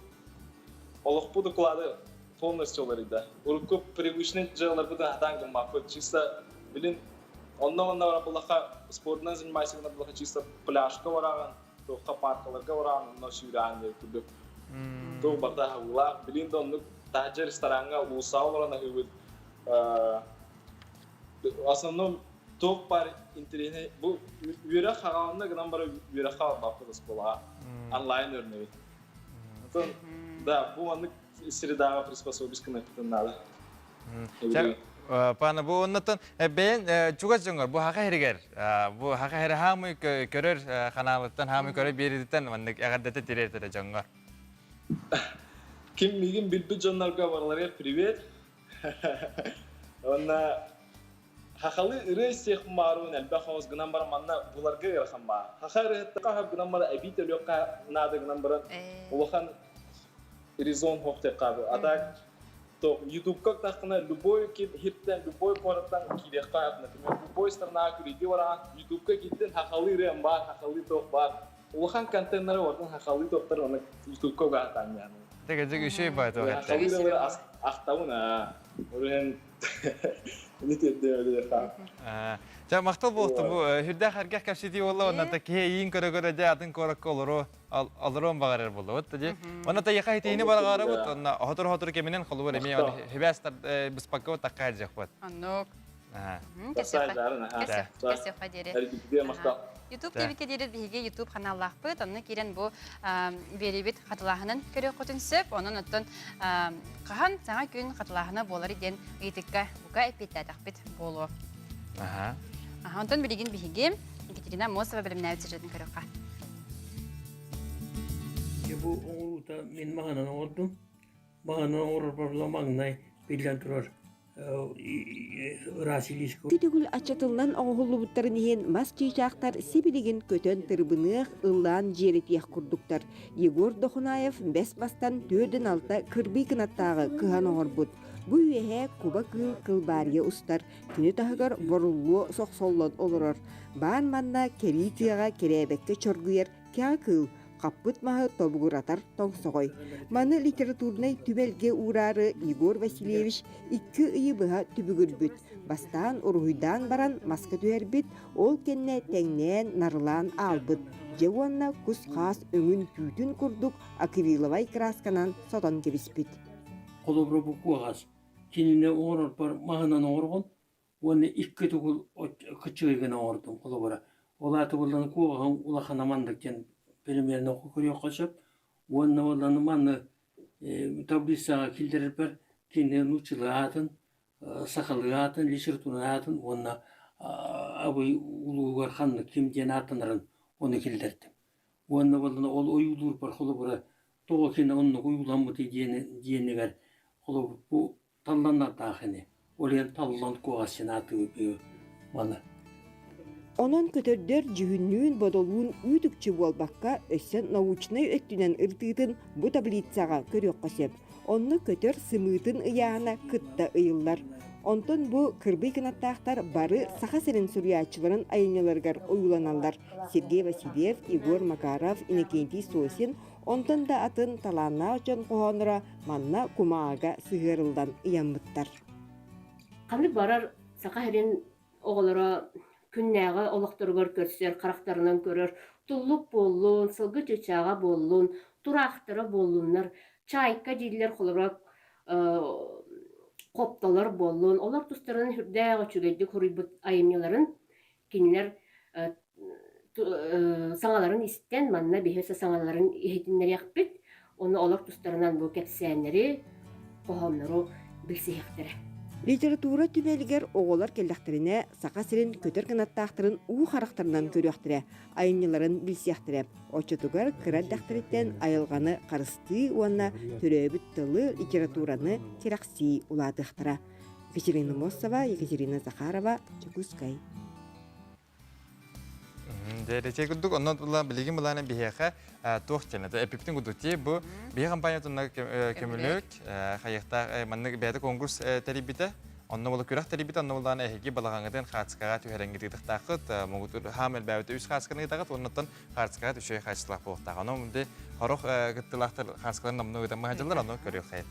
Speaker 18: олохпут уклады полностью уларыйда. Урукку привычный дьыаларбытын хатаан гыммаппыт. Чисто билин онно-онно баран буллахха спортунан занимайся гына буллахха чисто пляжка бараҕын, туохха паркаларга бараҕын, онно сүүрэҕин диэн курдук. Туох барта хабыллаах. Билин да оннук таһырдьа рестораҥҥа уулуссаҕа олорон аһыыбыт. В основном туох баар интэриэһинэй бу үөрэх хаҕаланна гынан баран үөрэххэ барбаппыт оскуолаҕа онлайн үөрэнэбит. Оттон да бу маннык средаҕа приспособись гыныахпытын наада.
Speaker 2: Пана бу оннотон бэйэн чугас дьоҥор бу хаха хэригэр бу хаха хэри хаамый көрөр ханаалыттан хаамый көрөр биэрититтэн маннык эҕэрдэтэ тириэртэрэ дьоҥҥор.
Speaker 18: Ким миигин билбит дьоннорго барыларыгар привет. Уонна хахалы ырыа истиэх маарун элбэх оҕус гынан баран манна буларга ыарахан баа. Хаха ырыһыттаха гынан баран эбии төлүөххэ наада гынан баран улахан резон хоохтуохха. А так то Ютубка таххына любой хиттен, любой куораттан киириэххэ, например, любой страна күрүйдүү бараҕан Ютубка киирдин хахалы ырыам баар, хахалы туох баар. Улахан контеннары ордун хахалы туохтар оны Ютубка угаатаан яаны.
Speaker 2: Теге жег үшүй бай туох
Speaker 18: Хахалы ырыалары ахтабын аа. Ол иһин Ини тиэрдиэ
Speaker 2: Ча махтал буолту бу хүрдээх эргэх кэпсэтии буолла онна та киһи эйиин көрө-көрө дьэ атын куоракка олору олоруон баҕарар буолла вот дьи онна та яха хитиини бараҕарабыт онна хотур-хотур кэминэн холубар эмиэ хибээс быспакка такка дьахпат.
Speaker 1: Оннук. Кэсиэххэ диэри. Ютуб ТВ-ке диэри биһиги Ютуб ханааллаахпыт. Онно киирэн бу биэриибит хатылааһынын көрүөххүтүн сөп. Онон оттон хаһан саҥа күн хатылааһына буолар диэн ыйытыкка бука эппиэттээтэхпит буолуо.
Speaker 2: Аха.
Speaker 1: Онтон билигин биһиги Екатерина Аммосова бэлэмнээбит сюжетын көрүөххэ.
Speaker 19: Бу оҥоруута мин маһынан оҥордум. Маһынан оҥорорбор маҥнай биллэн турар
Speaker 8: Төгүл аччатыллан оҥоһуллубуттарын иһин мас чыычаахтар сибилигин көтөн тырыбыныах, ыллаан дьиэрэтиэх курдуктар. Егор Дохунаев бэс бастан түөрдүн алта кырбый кынаттааҕы кыһан оҥорбут. Бу үөһэ куба кыыл кылбаарыйа устар, күнү таһыгар боруллуо сохсоллон олорор. Баан манна кэрии тыаҕа кэрээбэккэ чоргуйар кэҕэ кыыл, хаппыт маһы тобугуратар тоҥсоҕой. Маны литературнай түмэлгэ уураары Егор Васильевич икки ыйы быһа түбүгүрбүт. Бастаан уруһуйдаан баран маска түһэрбит, ол кэннэ тэҥнээн, нарылаан аалбыт. Дьэ уонна кус-хаас өҥүн түүтүн курдук акриловай кыраасканан сотон кэбиспит.
Speaker 19: Холобура бу куоҕас кинини оҥорорбор маһынан оҥоргун уонна икки тугул кыччыгый гына оҥордум холобура. Ол аата буоллаҕына куоҕаһым улахана маннык диэн примерно көрүөххэ сөп. Уонна буоллаҕына манны таблицаҕа киллэрэрбэр кини нууччалыы аатын, сахалыы аатын, литературнай аатын уонна Абый улууһугар ханнык ким диэн ааттанарын ону киллэрдим. Уонна буоллаҕына ол ойуулуурбар холобура тоҕо кини оннук ойууламмытый диэнигэр холобур бу талланардаах ини. Ол иһин таллан куоҕас аатыы маны.
Speaker 8: Онон көтөрдөр дьүһүннүүн-бодолуун үүт-үкчү буолбакка, өссө научнай өттүнэн ырытыытын бу таблицаҕа көрүөххэ сөп. Онно көтөр сымыытын ыйааһына кытта ыйыллар. Онтон бу кырбый кынаттаахтар бары Саха сирин суруйааччыларын айымньыларыгар ойууланаллар. Сергей Васильев, Егор Макаров, Иннокентий Сосин, онтон да атын талааннаах дьон хоһоонноро манна кумааҕыга сыһыарыллан ыйаммыттар.
Speaker 20: Ханнык барар Саха сирин оҕолоро күннээҕи олохторугар көрсөр, харахтарынан көрөр туллук буоллун, сылгы чыычааҕа буоллун, тураахтара буоллуннар, чайка дииллэр холобура хоптолор буоллун, олор тустарынан сүрдээх үчүгэйдик суруйбут айымньыларын кинилэр саҥаларын истэн, манна биһи саҥаларын иһитиннэриэхпит, уонна олор тустарынан бу кэпсээннэри, хоһооннору билсиһиэхтэрэ.
Speaker 8: Литература түмэлигэр оҕолор кэллэхтэринэ Саха сирин көтөр кынаттаахтарын уу харахтарынан көрүөхтэрэ, айымньыларын билсиэхтэрэ. Оччотугар кыра эрдэхтэриттэн айылҕаны харыстыы уонна төрөөбүт тылы, литератураны кэрэхсии улаатыахтара. Екатерина Мосова, Екатерина Захарова, Дьокуускай.
Speaker 2: Дэрече курдук, онно була билигин булаана биһиэхэ туох диэн это эпиптин курдук ти бу биһи компания тунна көмүлүк хайыхтаах маннык бэйэтэ конкурс тэрийбитэ онно була күрэх тэрийбитэ онно булаана эһиги балаҕаҥытын хаацкаҕа түһэрэҥҥит ыытыхтааххыт муҥутуур хаам элбээбитэ үс хаасканы ыытаҕыт оннуттан хааскаҕа үчүгэй хаачыстыбалаах буолуохтаах онон мунди хорох кыттыылаахтар хааскаларын номнуо ыытан быһадьаллар ону көрүөххэйин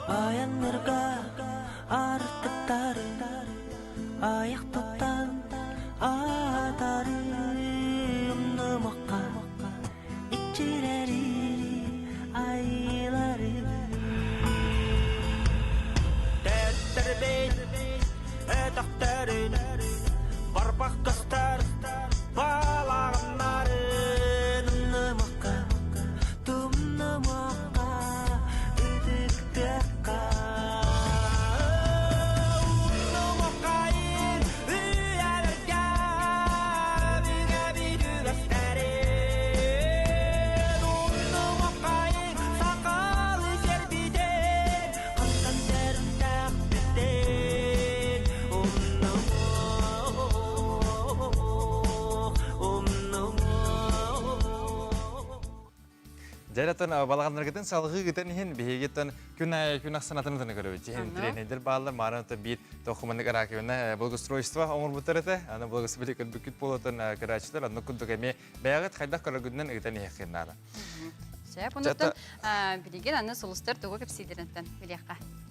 Speaker 7: Айаннарга артыктары аяқ туттан атарым нымаққа иччилери айлары.
Speaker 2: Дьэ, балаҕаннаргытын салҕыы гытан иһин биһигиттэн күн аайы күн ахсын атын атын көрөбүт. Тиһин тренердер бааллар, маарын ото биир тохуманнык раковина благоустройство оҥорбуттар этэ. Аны благоустройство көрбүккүт буолуотун көрөөччүлэр оннук курдук эмиэ бэйэҕит хайдах көрөргүтүнэн ыытан иһиэххин наада.
Speaker 1: Сөп, онуттан билигин аны сулустар тугу кэпсиилэринтэн билиэххэ.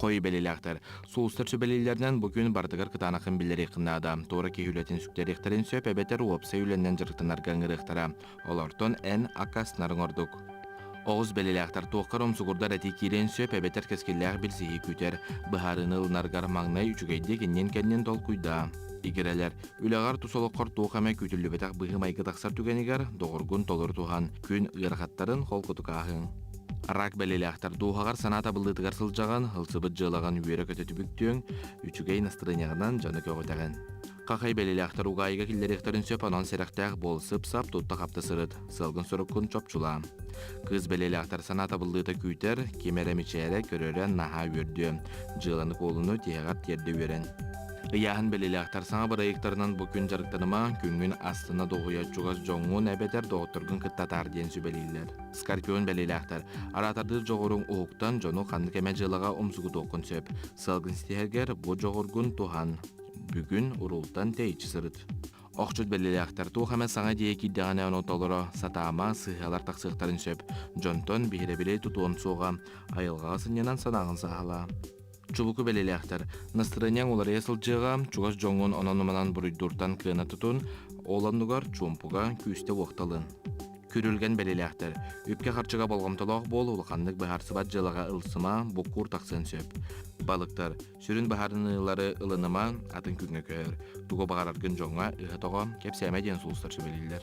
Speaker 5: Хой бэлилээхтэр. Сулустар сүбэлииллэринэн бу күн барытыгар кытаанахын биллэриэххин наада. Туора киһи үлэтин сүктэриэхтэрин сөп эбэтэр уопсай үлэннэн дьарыктанарга ыҥырыахтара. Олортон эн аккаастанарыҥ ордук. Оҕус бэлилээхтэр туоххар умсугурдар этии киириэн сөп эбэтэр кэскиллээх билсиһии күүтэр. Быһаарыыны ылынаргар маҥнай үчүгэйдик иннин-кэннин толкуйдаа. Игирэлэр, үлэҕэр тус олоххор туох эмэ күүтүллүбэтэх быһыы-майгы тахсар түгэнигэр доҕоргун толору туһан, күн ыарахаттарын холкутук ааһыҥ. Рак бэлиэлээхтэр дууһаҕар санаа табыллыытыгар сылдьаҕын, ылсыбыт дьыалаҕын үөрэ-көтө түбүктүөҥ, үчүгэй настырыанньаҕынан дьону көҕүтэҕин. Хахай бэлиэлээхтэр угаайыга киллэриэхтэрин сөп, онон сэрэхтээх буол, сып-сап тутта-хапта сырыт, сыалгын-соруккун чопчулаа. Кыыс бэлиэлээхтэр санаа табыллыыта күүтэр, ким эрэ мичээрэ көрөрө наһаа үөрдүө. Дьыаланы-куолуну тиһэҕэр тиэрдэ үөрэн. Ыйааһын бэлиэлээхтэр саҥа бырайыактарынан бу күн дьарыктаныма, күҥҥүн астына дуоһуйа чугас дьоҥҥун эбэтэр доҕотторгун кытта атаар диэн сүбэлииллэр. Скорпион бэлиэлээхтэр араатардыыр дьоҕуруҥ уһуктан дьону ханнык эмэ дьыалаҕа умсугутуоххун сөп. Сыалгын ситиһэргэр бу дьоҕургун туһан. Бүгүн уруултан тэйиччи сырыт. Охчут бэлиэлээхтэр туох эмэ саҥа идиэйэ киирдэҕинэ ону толоро сатаама, сыыһалар тахсыахтарын сөп. Дьонтон биһирэбили тутуон суоҕа, айылҕаҕа сынньанан санааҕын сааһылаа. Чубуку бэлиэлээхтэр настырыанньаҥ уларыйа сылдьыаҕа, чугас дьоҥҥун онон-манан буруйдууртан кыана тутун, ол оннугар чуумпуга күүстэ уохталын. Күрүлгэн бэлиэлээхтэр. Үпкэ-харчыга болҕомтолоох буол, улаханнык быһаарсыбат дьыалаҕа ылсыма, буккуур тахсыан сөп. Балыктар. Сүрүн быһаарыныылары ылыныма, атын күҥҥэ көһөр. Тугу баҕараргын дьоҥҥо ыһа-тоҕо, кэпсээмэ диэн сулустар сүбэлииллэр.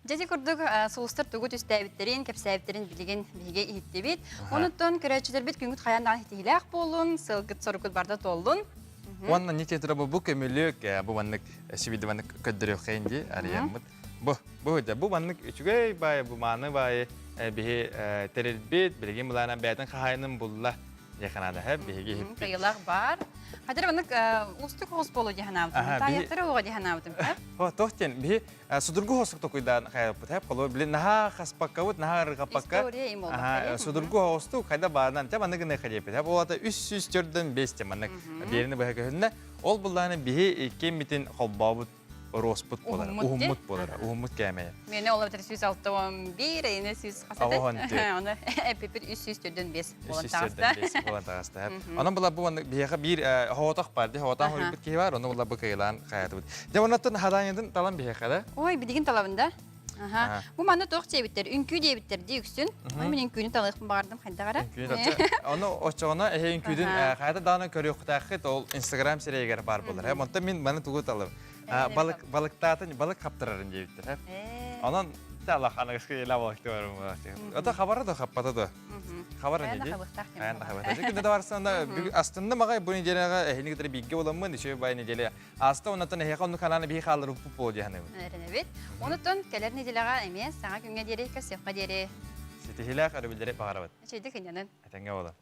Speaker 1: Дьэ ити курдук сулустар тугу түстээбиттэрин, кэпсээбиттэрин билигин биһиги иһиттибит. Онуттан көрөөччүлэрбит күҥҥүт хайаан даҕаны ситиһиилээх буоллун, сылгыт-соруккут барда туоллун.
Speaker 2: Уонна не театра бу көмүлүк, бу маннык сибиди маннык көрдөрүөххэйин дии арыйаммыт. Бу, бу бу маннык үчүгэй баайы, бу мааны баайы биһи тэрилбит, билигин былаанан бэйэтин хаһаайынын булла. Дьэханаада хэп биһиги иһиппит.
Speaker 1: Кыйылах бар. Хадыр маннык устук хос болу дьаһанаабытым. Таайаттары оҕо дьаһанаабытым.
Speaker 2: Хо тох тен биһи судургу хосук токуйдаан хайаппыт хэп холу билин наһаа хаспаккабыт наһаа ыргаппакка.
Speaker 1: История им болбак.
Speaker 2: Судургу хостук хайда баарынан те маннык гына хадеппит. Хэп олата 304 5 те маннык биэрини быһа көһүннэ. Ол буллааны биһи кеммитин холбообут Ороспут буолар, уһуммут буолар, уһуммут кээмэйэ.
Speaker 1: Мені ол өтөр 161, эйне 100 хасаты. Оны эпипир 345 болан таҕыста.
Speaker 2: 345 болан таҕыста. Онон була бу биһиэхэ биир хоотох бар, ди хоотоох үрбүт киһи бар, ону була бу кыйлаан хаятыбыт. Дьэ оннуттан хадаанньытын талан биһиэхэ да.
Speaker 1: Ой, билигин талабын да. Аха. Бу манна туох диэбиттэр? Үҥкүү диэбиттэр дии үксүн. Ой, мин үҥкүүнү талыахпын баҕардым хайдах эрэ.
Speaker 2: Ону оччоҕуна эһи үҥкүүтүн хайата даҕаны көрүөхтээххит ол Инстаграм сирэйигэр баар буолар. Онтон мин маны тугу талым? Балык балыктаатын балык хаптарарын диэбиттэр. Онон Аллах аныгыскы илэ балыкты барым. Ото хабара да хаппата да. Хабар не ди? Аян да хабар. Күндө да барсан да астынды магай бу неделяга эһини кытары бигге боламмын, еще бай неделя Ааста оннотон эһиэхэ оннук ханааны биһи хаалларбыппыт буолуо дии саныыбын.
Speaker 1: Эрэнэбит. Онутун кэлэр неделяҕа эмиэ саҥа күҥҥэ диэри көрсүөххэ диэри.
Speaker 2: Ситиһиилээх өрөбүллэри баҕарабыт.
Speaker 1: Үчүгэйдик ынньанын.
Speaker 2: Этэҥҥэ буолун.